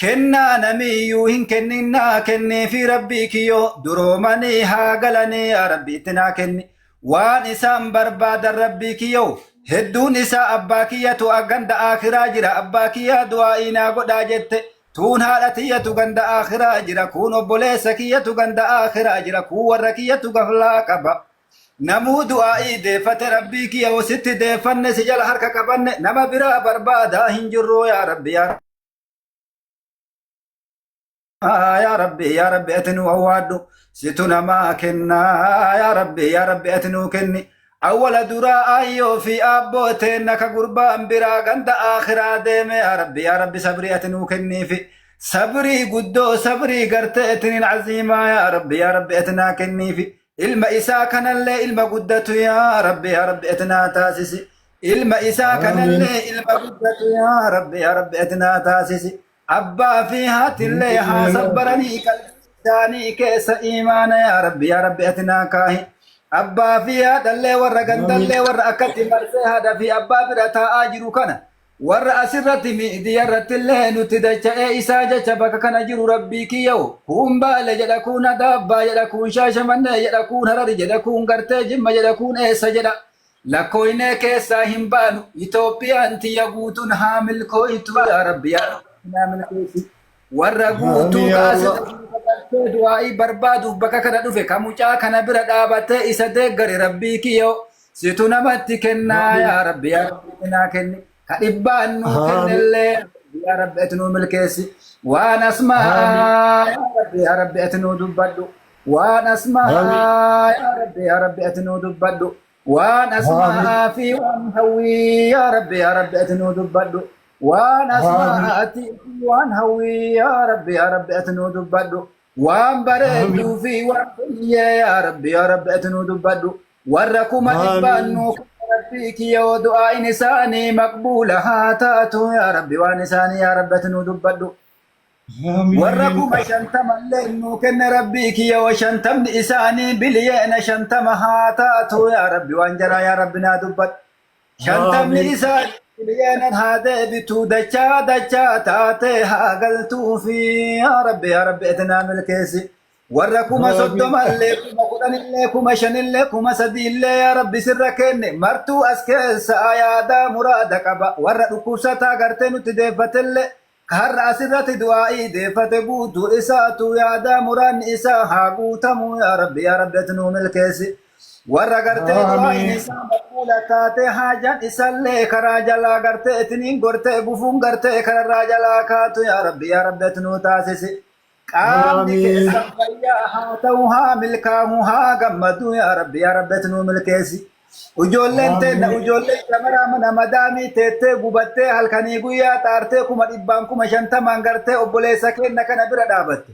Kennaa namiyyuu hin kenninnaa kenneefi, rabbii kiyyoo, duroomanii haa galanii, yaa rabbi, itti naa kenni. Waan isaan barbaadan, rabbii kiyyoo, hedduun isaa abbaa kiyyatu ganda akhiraa jira, abbaa kiyyaa du'aa naa godhaa jette. Tuun haadha tiyyatu ganda akhiraa jira, kun obboleessa kiyyatu ganda akhiraa jira, kun warra kiyyatu gaflaa qaba. Namuu du'aa'ii deeffate, rabbii kiyya, sitti deeffanne, si jala harka qabanne, nama biraa barbaadaa hin jirru, yaa rabbi, yaa rabbi, yaa rabbi, ati nu awwaadhu, situ namaa kennaa, yaa rabbi, yaa rabbi, ati nuu kenni. Awwala duraa ayyoo fi aabboo teenna ka gurbaan biraa ganda akhiraa deeme, yaa rabbi, yaa rabbi, sabrii ati nuu kenniifi. Sabrii guddoo, sabrii garteetiniin aziimaa, yaa rabbi, yaa rabbi, ati naa kenniifi. Ilma isaa kanallee ilma guddatu, yaa rabbi, yaa rabbi, ati naa taasisi. Ilma isaa kanallee ilma guddatu, yaa rabbi, yaa rabbi, ati naa taasisi. Abbaa fi haatillee haa sabbaranii, qalbii isaanii keessa imaana, yaa rabbi, yaa rabbi, ati naa kaahi. Abbaa fi haadhallee, warra gandallee, warra akkatti marsee haadha fi abbaa bira taa'aa jiru kana, warra asirratti miidiyaa irratti illee nuti dacha'ee isaa jecha bakka kana jiru, rabbii kiyyaa'u, kuun Baale jedha, kuun Adaabbaa jedha, kuun Shaashamannee jedha, kuun Harari jedha, kuun gartee Jimma jedha, kuun eessa jedha, lakkooynee keessaa hin baanu. Itoophiyaan tiyya guutuun haa milkooytu, yaa rabbi, yaa rabbi, naa milkeessi. Warra guutuu Amiin yaa Allah. kaasee du'aa'ii barbaaduuf bakka kana dhufe, ka mucaa kana bira dhaabatee isa deeggare, rabbii kiyyaa'u, situ namatti kennaa, yaa rabbi, yaa rabbi, naa kenni. Ka dhibbaan nuu kennellee, yaa rabbi, ati nuu milkeessi. Waan asmaa, yaa rabbi, yaa rabbi, ati nuu dubbadhu. Waan asmaa, yaa rabbi, yaa rabbi, ati nuu dubbadhu. Waan asmaa'aa fi waan hawwii yaa Rabbi yaa Rabbi ati nuu dubbadhu. Waan asmaa'aati fi waan hawwii yaa Rabbi yaa Rabbi ati nuu dubbadhu. Waan bareedduu fi waan fayyee yaa Rabbi yaa Rabbi ati nuu dubbadhu. Warra 100,000 nuu kenna Rabbii kiyya yoo du'aa'iin isaanii maqbuula haa taatu yaa Rabbi waan isaanii yaa Rabbi ati nuu dubbadhu. Warra 50,000 illee nuu kenne Rabbii kiyya yoo 50ni isaanii 50,000,000 haa taatu yaa Rabbi waan jaraa yaa Rabbi naa dubbadhu. 50ni isaanii biliyeenan haa deebitu dachaa dachaa taatee haa galtuufi yaa Rabbi yaa Rabbi ati naa milkeessi. Warra 30,000 illee 10,000 illee 5,000 illee 3,000 illee yaa Rabbi sirra kenne martuu as keessa yaadaa muraada qaba. Warra dhukkubsataa gartee nutti deeffatellee ka har'a asirratti du'aa'ii deeffate guutuu isaatu yaadaa muraanni isaa haa guutamu yaa Rabbi yaa Rabbi ati nuu milkeessi. Warra gartee du'aa'iin isaa maqbuula taate haajaan isallee karaa jalaa gartee itiniin gortee gufuun gartee kararraa jalaa kaatu yaa Rabbi yaa Rabbi ati nuu taasisi. Qaamni keessan fayyaa haa ta'u haa milkaahu haa gammadu yaa Rabbi yaa Rabbi ati nuu milkeessi. Ijoolleen teenna ijoolleen shamaraa mana madaamii teettee gubattee halkanii guyyaa xaartee 100,000 50,000 gartee obboleessa keenna kana bira dhaabatte.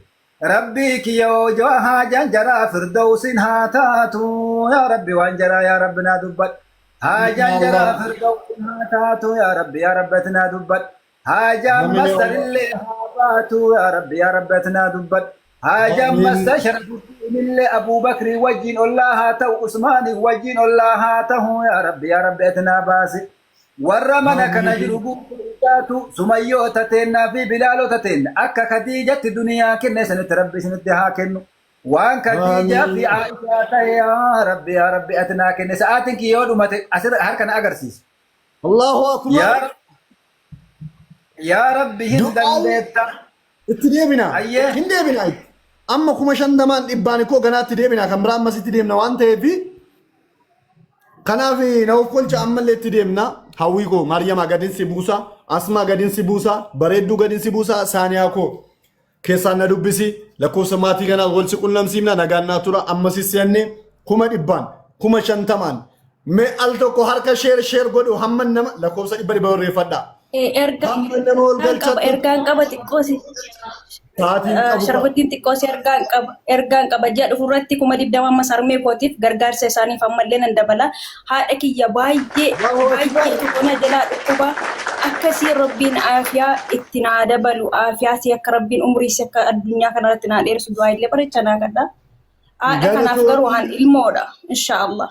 Rabbii kiyya hojoo haajaan jaraa firdawsiin haa taatu yaa Rabbi waan jaraa yaa Rabbi naa dubbadhu. Haajaan jaraa firdawsiin haa taatu yaa Rabbi yaa Rabbi ati naa dubbadhu. Haajaan mastarillee haa baatu yaa Rabbi yaa Rabbi ati naa dubbadhu. Haajaan mastar Sharafuddinillee Abuubakrii wajjin ollaa haa ta'u Usmaanii wajjin ollaa haa ta'u yaa Rabbi yaa Rabbi ati naa baasi. Warra mana kana jiru guutuu isaatu sumayyoota teennaa fi bilaalota teenna akka Kadiijatti duniyaa kenne sanitti Rabbi isinitti haa kennu. Waan Kadiijaa fi Aishaa ta'e yaa Rabbi yaa Rabbi ati naa kenne sa'aatiin kiyya yoo dhumate asirra harka na agarsiisa. Allahu akbar. Yaa Rabbi hin dandeetta. Itti deebina. Hin deebina. Amma 50,000 dhibbaan koo ganaatti deebina kan biraa ammas itti deemna waan ta'eef kanaaf na of kolcha ammallee itti deemna. Hawwii koo Maariyamaa gadin si buusa, Asmaa gadin si buusa, Bareedduu gadin si buusa, Saaniyaa koo keessaan na dubbisi lakkoofsa maatii kanaa wal si qunnamsiifna nagaan naa tura ammas seenne 100,000 50,000 mee al tokko harka sheer sheer godhu hamma nama lakkoofsa 100 100 barreeffadha. Erga Hamma nama ol ergaan qaba galchatti ergaan qaba xiqqoosi. sa'aatiin qabu qaba. Sharafuttiin xiqqoosi ergaan qaba ji'a dhufu irratti 20,000 amma sarmee kootiif gargaarsa isaaniif ammallee nan dabala. Haadha kiyya baay'ee baay'ee tokko na jalaa dhukkuba akkasii Rabbiin aafiyaa itti naa dabalu aafiyaa si akka Rabbiin umurii si akka addunyaa kanarratti naa dheeressu du'aa illee bareecha naa kadha. Haadha kanaaf garuu Galatoomii waan ilmoodha inshaallah.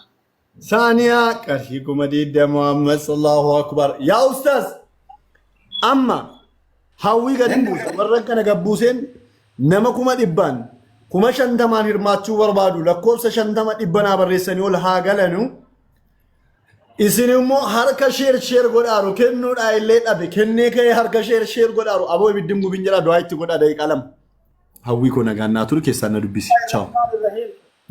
Saaniyaa qarshii 20,000 ammas Allahu akbar. Yaa ustaaz amma hawwii gadi buusa warra kana gabbuuseen nama 100,000 50,000 hirmaachuu barbaadu lakkoofsa 50 100 naa barreessanii ol haa galanu. Isin immoo harka sheer sheer godhaaru kennuudhaa illee dhabe kennee ka'ee harka sheer sheer godhaaru aboo ibiddi hin gubin jedhaa du'aa itti godhaa daqiiqaa 2. Hawwii koo nagaan naa turu keessaan na dubbisi. Chaaw.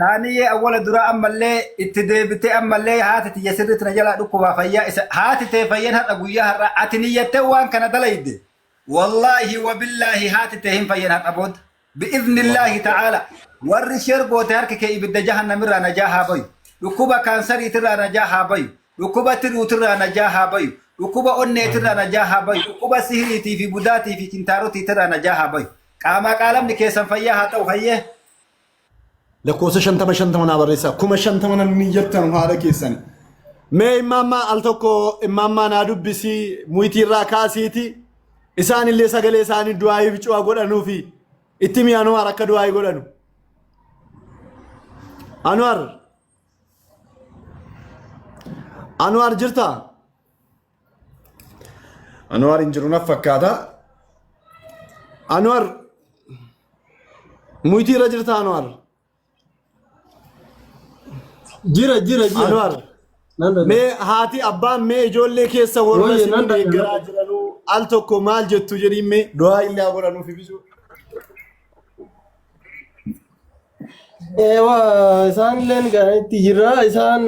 Taaniyyee awwala duraa ammallee itti deebitee ammallee haati tiyya sirriitti na jalaa dhukkubaa fayyaa isa haati tee fayyeen har'a guyyaa har'a ati niyyattee waan kana dalayde wallaahi wabillaahi haati tee hin fayyan har'a booda bi'iznillaahi ta'aala warri sheer goote harki kee ibidda jahannamirraa najaa haa bayu dhukkuba kaansariitirraa najaa haa bayu dhukkuba tiruutirraa najaa haa bayu dhukkuba onneetirraa najaa haa bayu dhukkuba sihiriitii fi budaatii fi kintaarotiitirraa najaa haa bayu qaamaa qaalamni keessan fayyaa haa ta'u hayyee. Lakkoofsa 50 50 naa barreessaa. 50,000 namni jettan haadha keessani. Mee immaammaa al tokko immaammaa naa dubbisii muyitii irraa kaasiiti. Isaan illee sagalee isaanii du'aayii bicu'aa godhanuufi itti mi Anuwaar akka du'aayii godhanu. Anuwaar. Anuwaar jirtaa? Anuwaar hin jiru naf fakkaata. Anuwaar muyitii irra jirta Anuwaar. Jira jira jira. Anuwaar Nan dhaga'a. mee haati abbaan mee ijoollee keessa warra Wayye isin nan dhaga'a. deeggaraa jiranuu al tokko maal jettu jedhiin mee du'aa illee haa godhanuuf ibisuu. Eewa isaan illeen itti jira isaan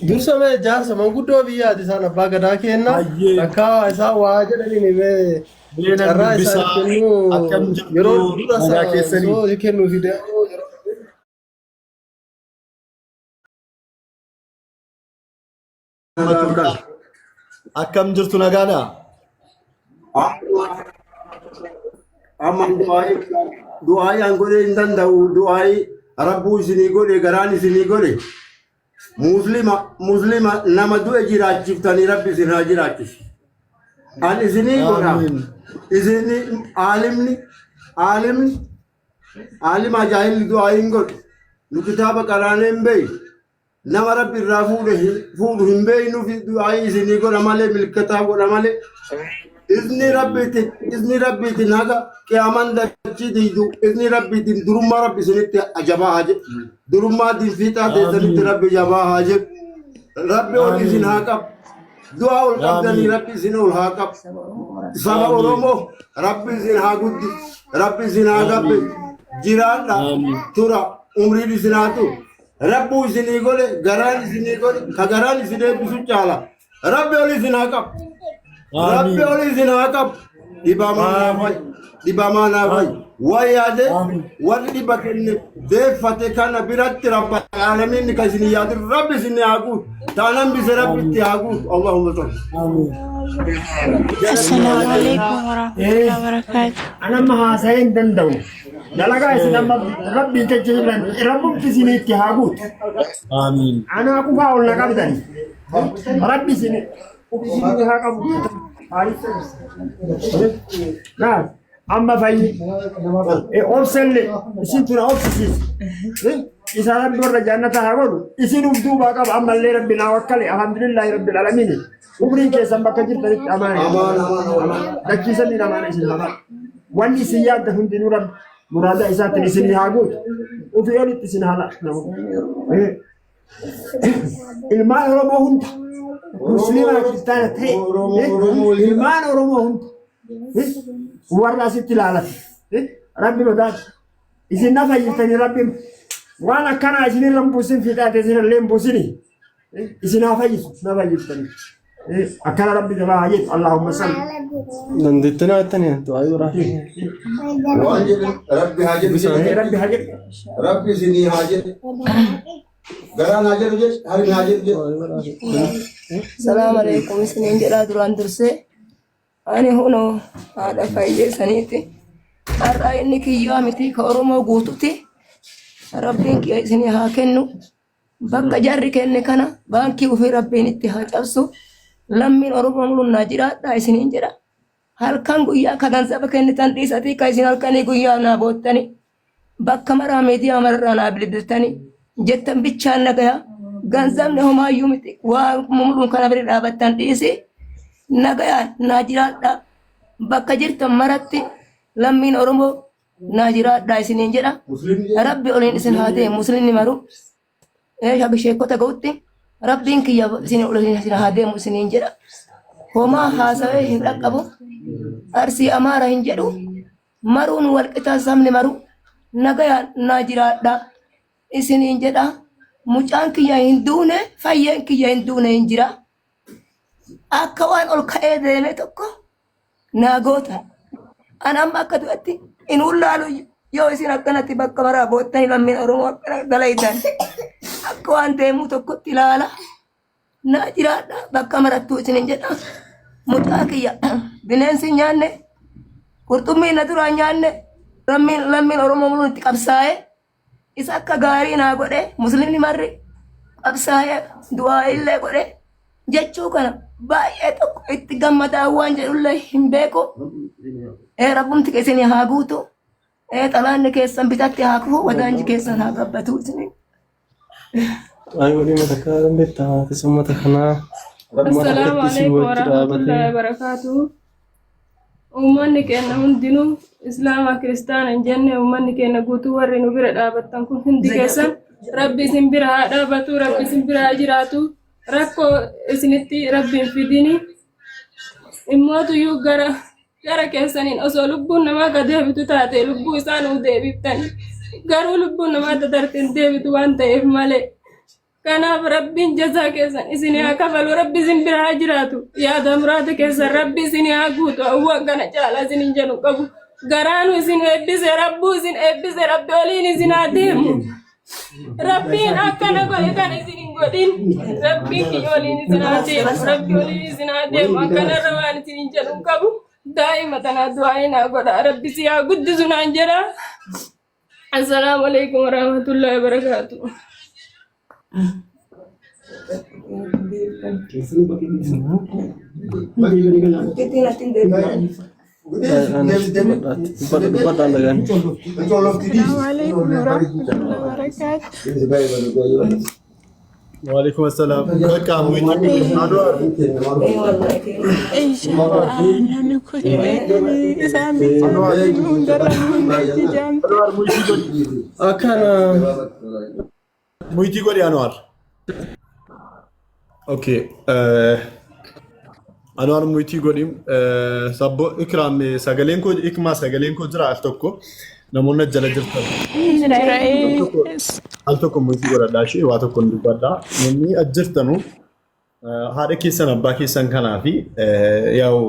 dursa mee jaarsa manguddoo biyyaati isaan abbaa gadaa kenna Hayyee. takka isaan waa jedhaniin mee Mee nan carraa isaan dubbisaa kennuu akkam jirtu yeroo dura nagaa keessanii. osoo kennuufi deemuu yeroo Akkam jirtu nagaadha? Amma du'aa'ii an godhee hin danda'u. Du'aa'ii rabbuu isinii godhe garaan isinii godhe. Muslima muslima nama du'e jiraachiftanii rabbi isin haa jiraachisu. An isinii godha. Aamiin. Isinii aalimni aalimni aalima jaahilli du'aa'ii hin godhu. Nu kitaaba qaraanee hin beeyu. Nama rabbi irraa fuudhe fuudhu hin beeynuuf du'aa'ii isinii godha malee milkataa godha malee. Izni rabbiitiin izni rabbiitiin haga qiyaamaan dachii diidu izni rabbiitiin durummaa rabbi isinitti jabaa haa jedhu. Durummaa dinfiixaa teessanitti rabbi jabaa haa jedhu. Rabbi ol isin haa qabu. Du'aa ol qabdanii rabbi isin ol haa qabu. Saba Oromoo rabbi isin haa guddisu. Rabbi isin haa gabbisu. Jiraadha tura umriin isin haa turu. Rabbuu isinii godhe garaan isinii godhe ka garaan isin eebbisu caala. Rabbi ol isin haa qabu. Rabbi ol isin haa qabu. Dhibamaa naa fayi. Dhibamaa naa fayi. Waan yaade warri dhiba kenne deeffate kana biratti rabba aalamiin ka isin yaadu rabbi isin haa guutu. Taanan bise rabbi itti haa guutu. Allahumma salli. Assalaamu alaikum warahmatullahi wabarakatuh. An amma haasa'ee hin danda'u. Dalagaa isin amma rabbii jecha jirtan rabbumti isin itti haa guutu. Aamiin. Anaa qufaa ol na qabdani. Rabbi isin isin haa qabu. Naaf amma fayyi. Obsellee isin tuna obsisiis. Isa rabbi warra jannata haa godhu. Isin uf duubaa qaba ammallee rabbi naa wakkale alhamdulillahi rabbil alamiin. Umriin keessan bakka jirtanitti amaana. Dachiisaniin amaana isin haa baatu. Wanni isin yaaddan hundinuu rabbi muraada isaatiin isin haa guutu. Ofii olitti isin haa laatu. Ilmaan Oromoo hunda musliimaa kiristaana ta'e ilmaan Oromoo hunda warra asitti ilaalate rabbi sodaadha. Isin na fayyistanii rabbi waan akkanaa isinirra hin buusin fiixaate isinirra hin buusini. Isin haa fayyisu na fayyiftanii. Akkana rabbi jabaa haa jedhu Allahumma salli. Dandeettii naa jettanii du'aa biraa. Waan jedhe rabbi haa jedhu jedhe. Rabbi haa jedhu. Rabbi isinii haa jedhu. Garaan haa jedhu jedhe harmi haa jedhu jedhe. Salaam alaikum isiniin jedhaa duraan dursee ani hunoo haadha fayyee saniiti. Har'a inni kiyyaa miti ka Oromoo guututi. Rabbiin kiyya isinii haa kennu. Bakka jarri kenne kana baankii ofii rabbiin itti haa cabsu. Lammiin Oromoo mulunnaa jiraadhaa isiniin jedha. Halkan guyyaa ka ganzaba kennitan dhiisatii ka isin halkanii guyyaa naa boottani. Bakka maraa miidiyaa mararraa naa bilbiltani. Jettan bichaan nagaya. Ganzabni homaayyuu miti. Waa muluun kana bira dhaabattan dhiisi. Nagayaan naa jiraadhaa. Bakka jirtan maratti lammiin Oromoo naa jiraadhaa isiniin jedha. Rabbi oliin isin haa deemu muslimni maru haga sheekota ga'utti rabbiin kiyya isin oliin isin haa deemu isiniin jedha. Homaa haasawee hin dhaqqabu. Arsii Amaara hin jedhu. Maruun walqixaa sabni maru nagayaan naa jiraadhaa isiniin jedha. Mucaan kiyya hin duune fayyeen kiyya hin duune hin jira. Akka waan ol ka'ee deeme tokko naa goota. An amma akka du'atti hin ullaalu yoo isin akkanatti bakka maraa boottanii lammiin Oromoo akkana dalaydan akka waan deemuu tokkotti ilaala. Naa jiraadha bakka marattuu isinin jedha. Mucaa kiyya bineensi hin nyaanne qurxummii na duraa hin nyaanne lammiin lammiin Oromoo muluun itti qabsaa'ee isa akka gaarii naa godhe muslimni marri qabsaa'ee du'aa illee godhe jechuu kana baay'ee tokko itti gammadaa waan jedhullee hin beeku. Ee rabbumti isin haa guutu. Ee xalaanni keessan bitatti haa kufu wadaanji keessan haa gabbatu isin. Du'aa godhii mata kanaa dandeettaa haati uummata kanaa uummata Assalaamu akkatti si alaikum wajji warahmatullahi dhaabatee. wabarakatuh. Uummanni keenya hundinuu Islaama Kiristaana hin jenne uummanni keenya guutuu warri nu bira dhaabattan kun hundi keessan Rabbi isin bira haa dhaabatu, Rabbi isin bira haa jiraatu. Rakkoo isinitti Rabbi hin fidini. Immootuyyuu gara gara keessaniin osoo lubbuun namaa ka deebitu taate lubbuu isaa nuu deebiftani. Garuu lubbuun namaa dadarte hin deebitu waan ta'eef malee. Kanaaf Rabbiin jazaa keessan isin haa kafalu, Rabbi isin bira haa jiraatu. Yaada muraada keessan Rabbi isin haa guutu. Hawwan kana caalaa isin hin jedhu qabu. Garaanu isin eebbise, Rabbuu isin eebbise, Rabbi oliin isin haa deemu. Rabbiin akkana godhe kana isin hin godhin. Rabbiin kiyya waliin isin haa deemu. Rabbi waliin isin haa deemu. Akkanarra waan isin hin jedhu hin qabu. Daa'ima tanaa du'aa naa godha. Rabbi si haa guddisu naan jedha. Assalaamu alaikum warahmatullahi wabarakaatuh. Assalaamu alaikum warahmatullahi wabarakaatuh. Waalaikum assalam. Bakka muitii Anwar. Inshallah namni kun beekanii isaan bicha hundarra nu hundeetti jaamte. Anwar muitii godhi. Akkana. Muitii godhi Anwar. Okay. Anwar muitii godhi. Sabbo Ikraam sagaleen koo Ikmaa sagaleen koo jira al tokko namoonni as jala jirtan. Al tokko muitii godhadhaa ishee waa tokko hin dubbadhaa. Namni as jirtanu haadha keessan abbaa keessan kanaa fi yaa'u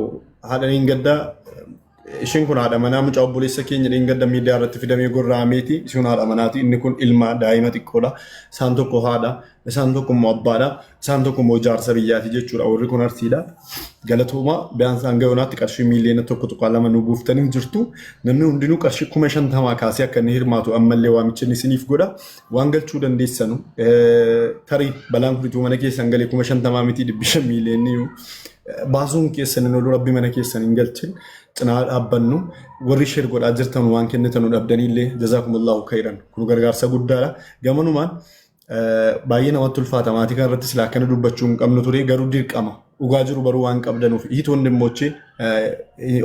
haadha gaddaa isheen kun haadha manaa mucaa obboleessa keenya dheengadda miidiyaa irratti fidamee gorra'ameeti. Isheen haadha manaati. Inni kun ilma daa'ima xiqqoodha. Isaan tokko haadha, isaan tokko immoo abbaadha, isaan tokko immoo jaarsa biyyaati jechuudha. Warri kun Arsiidha. Galatooma biyaan isaan gayonaatti qarshii miiliyoona 1.2 nu buuftanii jirtu. Namni hundinuu qarshii 50,000 kaasee akka inni hirmaatu ammallee waamicha inni isiniif godha. Waan galchuu dandeessanu tarii balaan kun utuu mana keessan galee 50,000 miti 500 miiliyoonni baasuun keessan hin oolu. Rabbi mana keessan hin galchin. Cinaa dhaabbannu warri share godhaa jirtan waan kennitanu dhabdaniillee jazaakumullahu khairan, kun gargaarsa guddaadha. Gamanumaan baay'ee namatti ulfaata. Maatii kana irratti silaa akkana dubbachuu hin qabnu ture, garuu dirqama dhugaa jiru baruu waan qabdanuuf ይህ ወንድሞቼ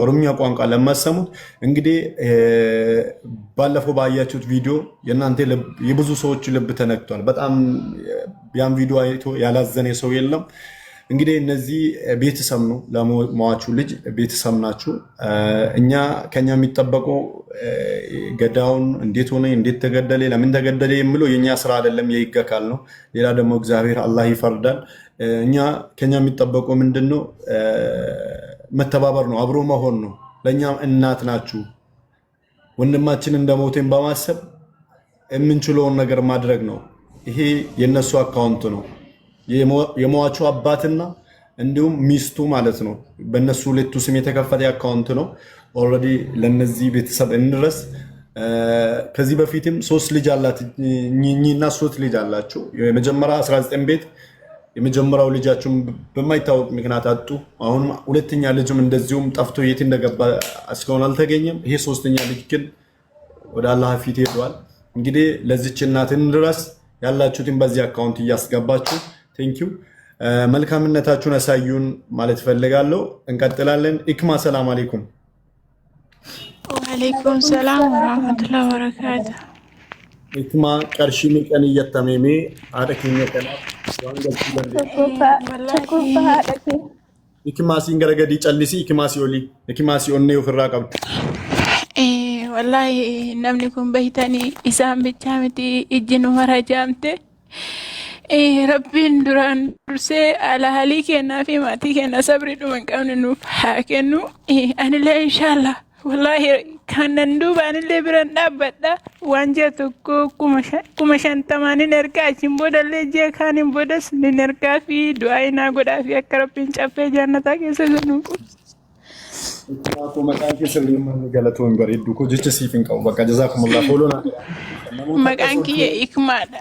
ኦሮምኛ ቋንቋ ለማሰሙት እንግዲህ ባለፈው ባያችሁት ቪዲዮ የእናንተ ልብ የብዙ ሰዎች ልብ ተነክቷል። በጣም ያን ቪዲዮ አይቶ ያላዘነ ሰው የለም። እንግዲህ እነዚህ ቤተሰብ ነው፣ ለሟቹ ልጅ ቤተሰብ ናችሁ። እኛ ከኛ የሚጠበቀው ገዳውን እንዴት ሆነ፣ እንዴት ተገደለ፣ ለምን ተገደለ የሚለው የእኛ ስራ አይደለም፣ የህግ አካል ነው። ሌላ ደግሞ እግዚአብሔር አላህ ይፈርዳል። እኛ ከኛ የሚጠበቀው ምንድን ነው? መተባበር ነው፣ አብሮ መሆን ነው። ለእኛም እናት ናችሁ። ወንድማችን እንደሞቴን በማሰብ የምንችለውን ነገር ማድረግ ነው። ይሄ የነሱ account ነው። የሟቹ አባትና እንዲሁም ሚስቱ ማለት ነው። በእነሱ ሁለቱ ስም የተከፈተ account ነው። Already ለነዚህ ቤተሰብ እንድረስ። ከዚህ በፊትም ሶስት ልጅ አላት እኚህና ሶስት ልጅ አላቸው። የመጀመሪያ 19 ቤት የመጀመሪያው ልጃቸውን በማይታወቅ ምክንያት አጡ። አሁንም ሁለተኛ ልጅም እንደዚሁም ጠፍቶ የት እንደገባ እስካሁን አልተገኘም። ይሄ ሶስተኛ ልጅ ግን ወደ አላህ ፊት ሄዷል። እንግዲህ ለዚች እናት እንድረስ። ያላችሁትን በዚህ account እያስገባችሁ thank you፣ መልካምነታችሁን አሳዩን ማለት ፈልጋለሁ። እንቀጥላለን። ኢክማ ሰላም አለይኩም። ወአለይኩም ሰላም ወራህመቱላሂ ወበረካቱ። ኢክማ qarshii meeqan iyyatamee haadha keenya kanaaf waan galchuu dandeessu? Tokkoffaa haadha kee. Ikimaasiin gara gadii callisii, ikimaasii olii, ikimaasii onnee ofirraa qabdu. Wallaahi namni kun bahitanii isaan bichaa miti, ijji nu mara jaamte. Rabbiin duraan dursee alaalii kennaa fi maatii kenna sabrii dhuma hin qabne nuuf haa kennu. Anillee inshaallah wallaahi kanan duuba anillee biran dhaabbadha. Waan ji'a tokko 50,000 nin ergaa, achiin boodallee ji'a kaaniin boodas nin ergaa fi du'aa inaa godhaa fi akka Rabbiin caffee jannataa keessa nu qubsu. Ikimaa maqaan kee sirrii manni galatoon bareeddu koo, jecha siif hin qabu. Bakka jazaakumullah follow naa. Namoota Maqaan kiyya Ikmaadha.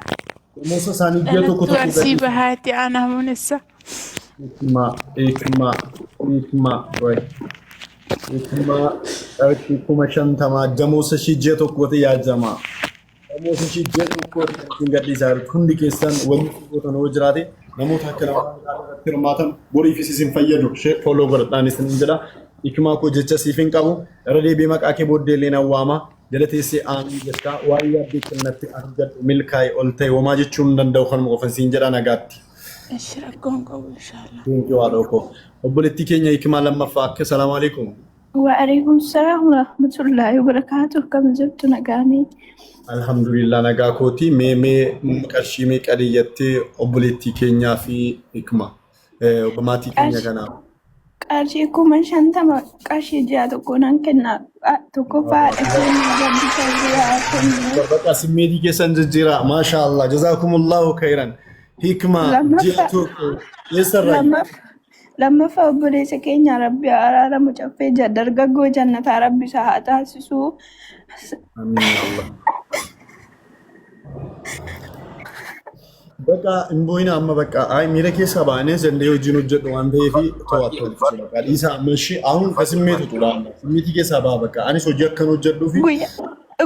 Namoota isaanii ji'a tokko Dhalattuu tokko Arsii Bahaati aanaa Munessa. Ikmaa, Ikmaa, Ikmaa, way. Ikmaa qarshii 50,000 damoosa ishii ji'a tokkooti yaa jamaa. Damoosa ishii ji'a tokkooti kan ittiin gadhiisaa jirtu. Hundi keessan wanni gootan yoo jiraate namoota akka namaa irratti hirmaatan boriifis isin fayyadu. Ishee follow godhadhaan isin jedha. Ikmaa koo jecha siif hin qabu. Irra deebi'ee maqaa kee booddee illee nan waama. Jala teessee aamiin jettaa waan yaaddee kennatti argadhu milkaa'e ol ta'e homaa jechuun hin danda'u, kanuma qofan siin jedha, nagaatti. Ishi rakkoon qabu inshaallah. Thank you haadha koo. Obboleettii keenya Ikimaa lammaffaa akka salaamu alaikum. Wa'alaikum salam warahmatullahi wabarakatuh. Kam jirtu, nagaanii? Alhamdulillah, nagaa kooti. Mee qarshii meeqa dhiyyattee obboleettii keenyaa fi Ikma maatii keenya kanaaf? Qarshii 50,000 qarshii ji'a tokko nan kenna. Tokkoffaa haadha keenya rabbi sabrii haa kennu. Baqa simmeetii keessan jijjiiraa. Maasha Allah. Jazaakumullahu khairan. Hikma ji'a Lammaffaa tokko eessarraa? Lammaffaa obboleessa keenya rabbi araaramu caffee dargaggoo jannataa rabbi isaa haa taasisu. Amiin ya Allah. Baqa hin boo'ina amma bakka ay miira keessaa baanee zallee hojiin hojjedhu waan ta'eef to'attu hojjetu bakka dhiisaa amma ishee ahun kasimmeetu tura amma simmeetii keessaa ba'a bakka anis hojii akkan hojjedhuu fi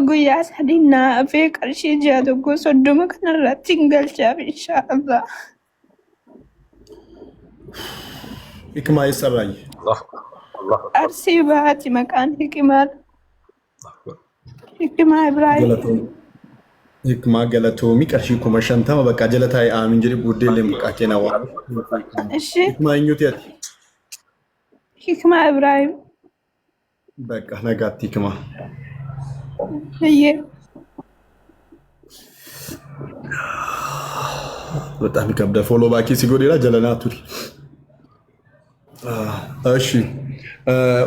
Guyyaa 3 naa hafee qarshii ji'a tokko 30 kanarratti hin galchaaf inshaallah. Hikmaa eessarraayi? Arsii bahaati maqaan Hikimaadha. Hikimaa Ibraahim. Galatoomii. Hikmaa galatoomii qarshii 50,000 bakka jala taa'ee aamin jedhi booddee illee maqaa kee na waami. Ishi Hikmaa eenyuti ati? Hikimaa Ibraahim. Bakka nagaatti hikmaa. Hayyee. በጣም ይከብዳል። ፎሎ ባኪ ሲጎዴራ ጀለና ቱሪ እሺ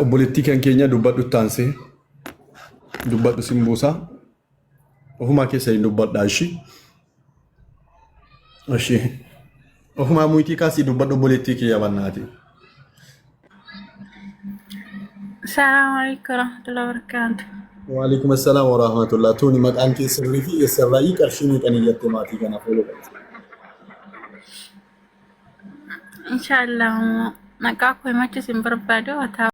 obboleettii kan keenya dubbadhu taansee dubbadhu sin buusaa ofumaa keessa hin dubbadhaa ishi ishi ofumaa muyitii kaasii dubbadhu obboleettii kiyya bannaati. Assalamu alaikum warahmatullahi wabarakatuh. Waalaikum assalaam wa rahmatullah. Tuuni maqaan kee sirrii fi eessarraayii qarshii meeqan iyyatte maatii kana fuula qabdi? Inshallah maqaa koo himachuus hin barbaadu haa ta'u.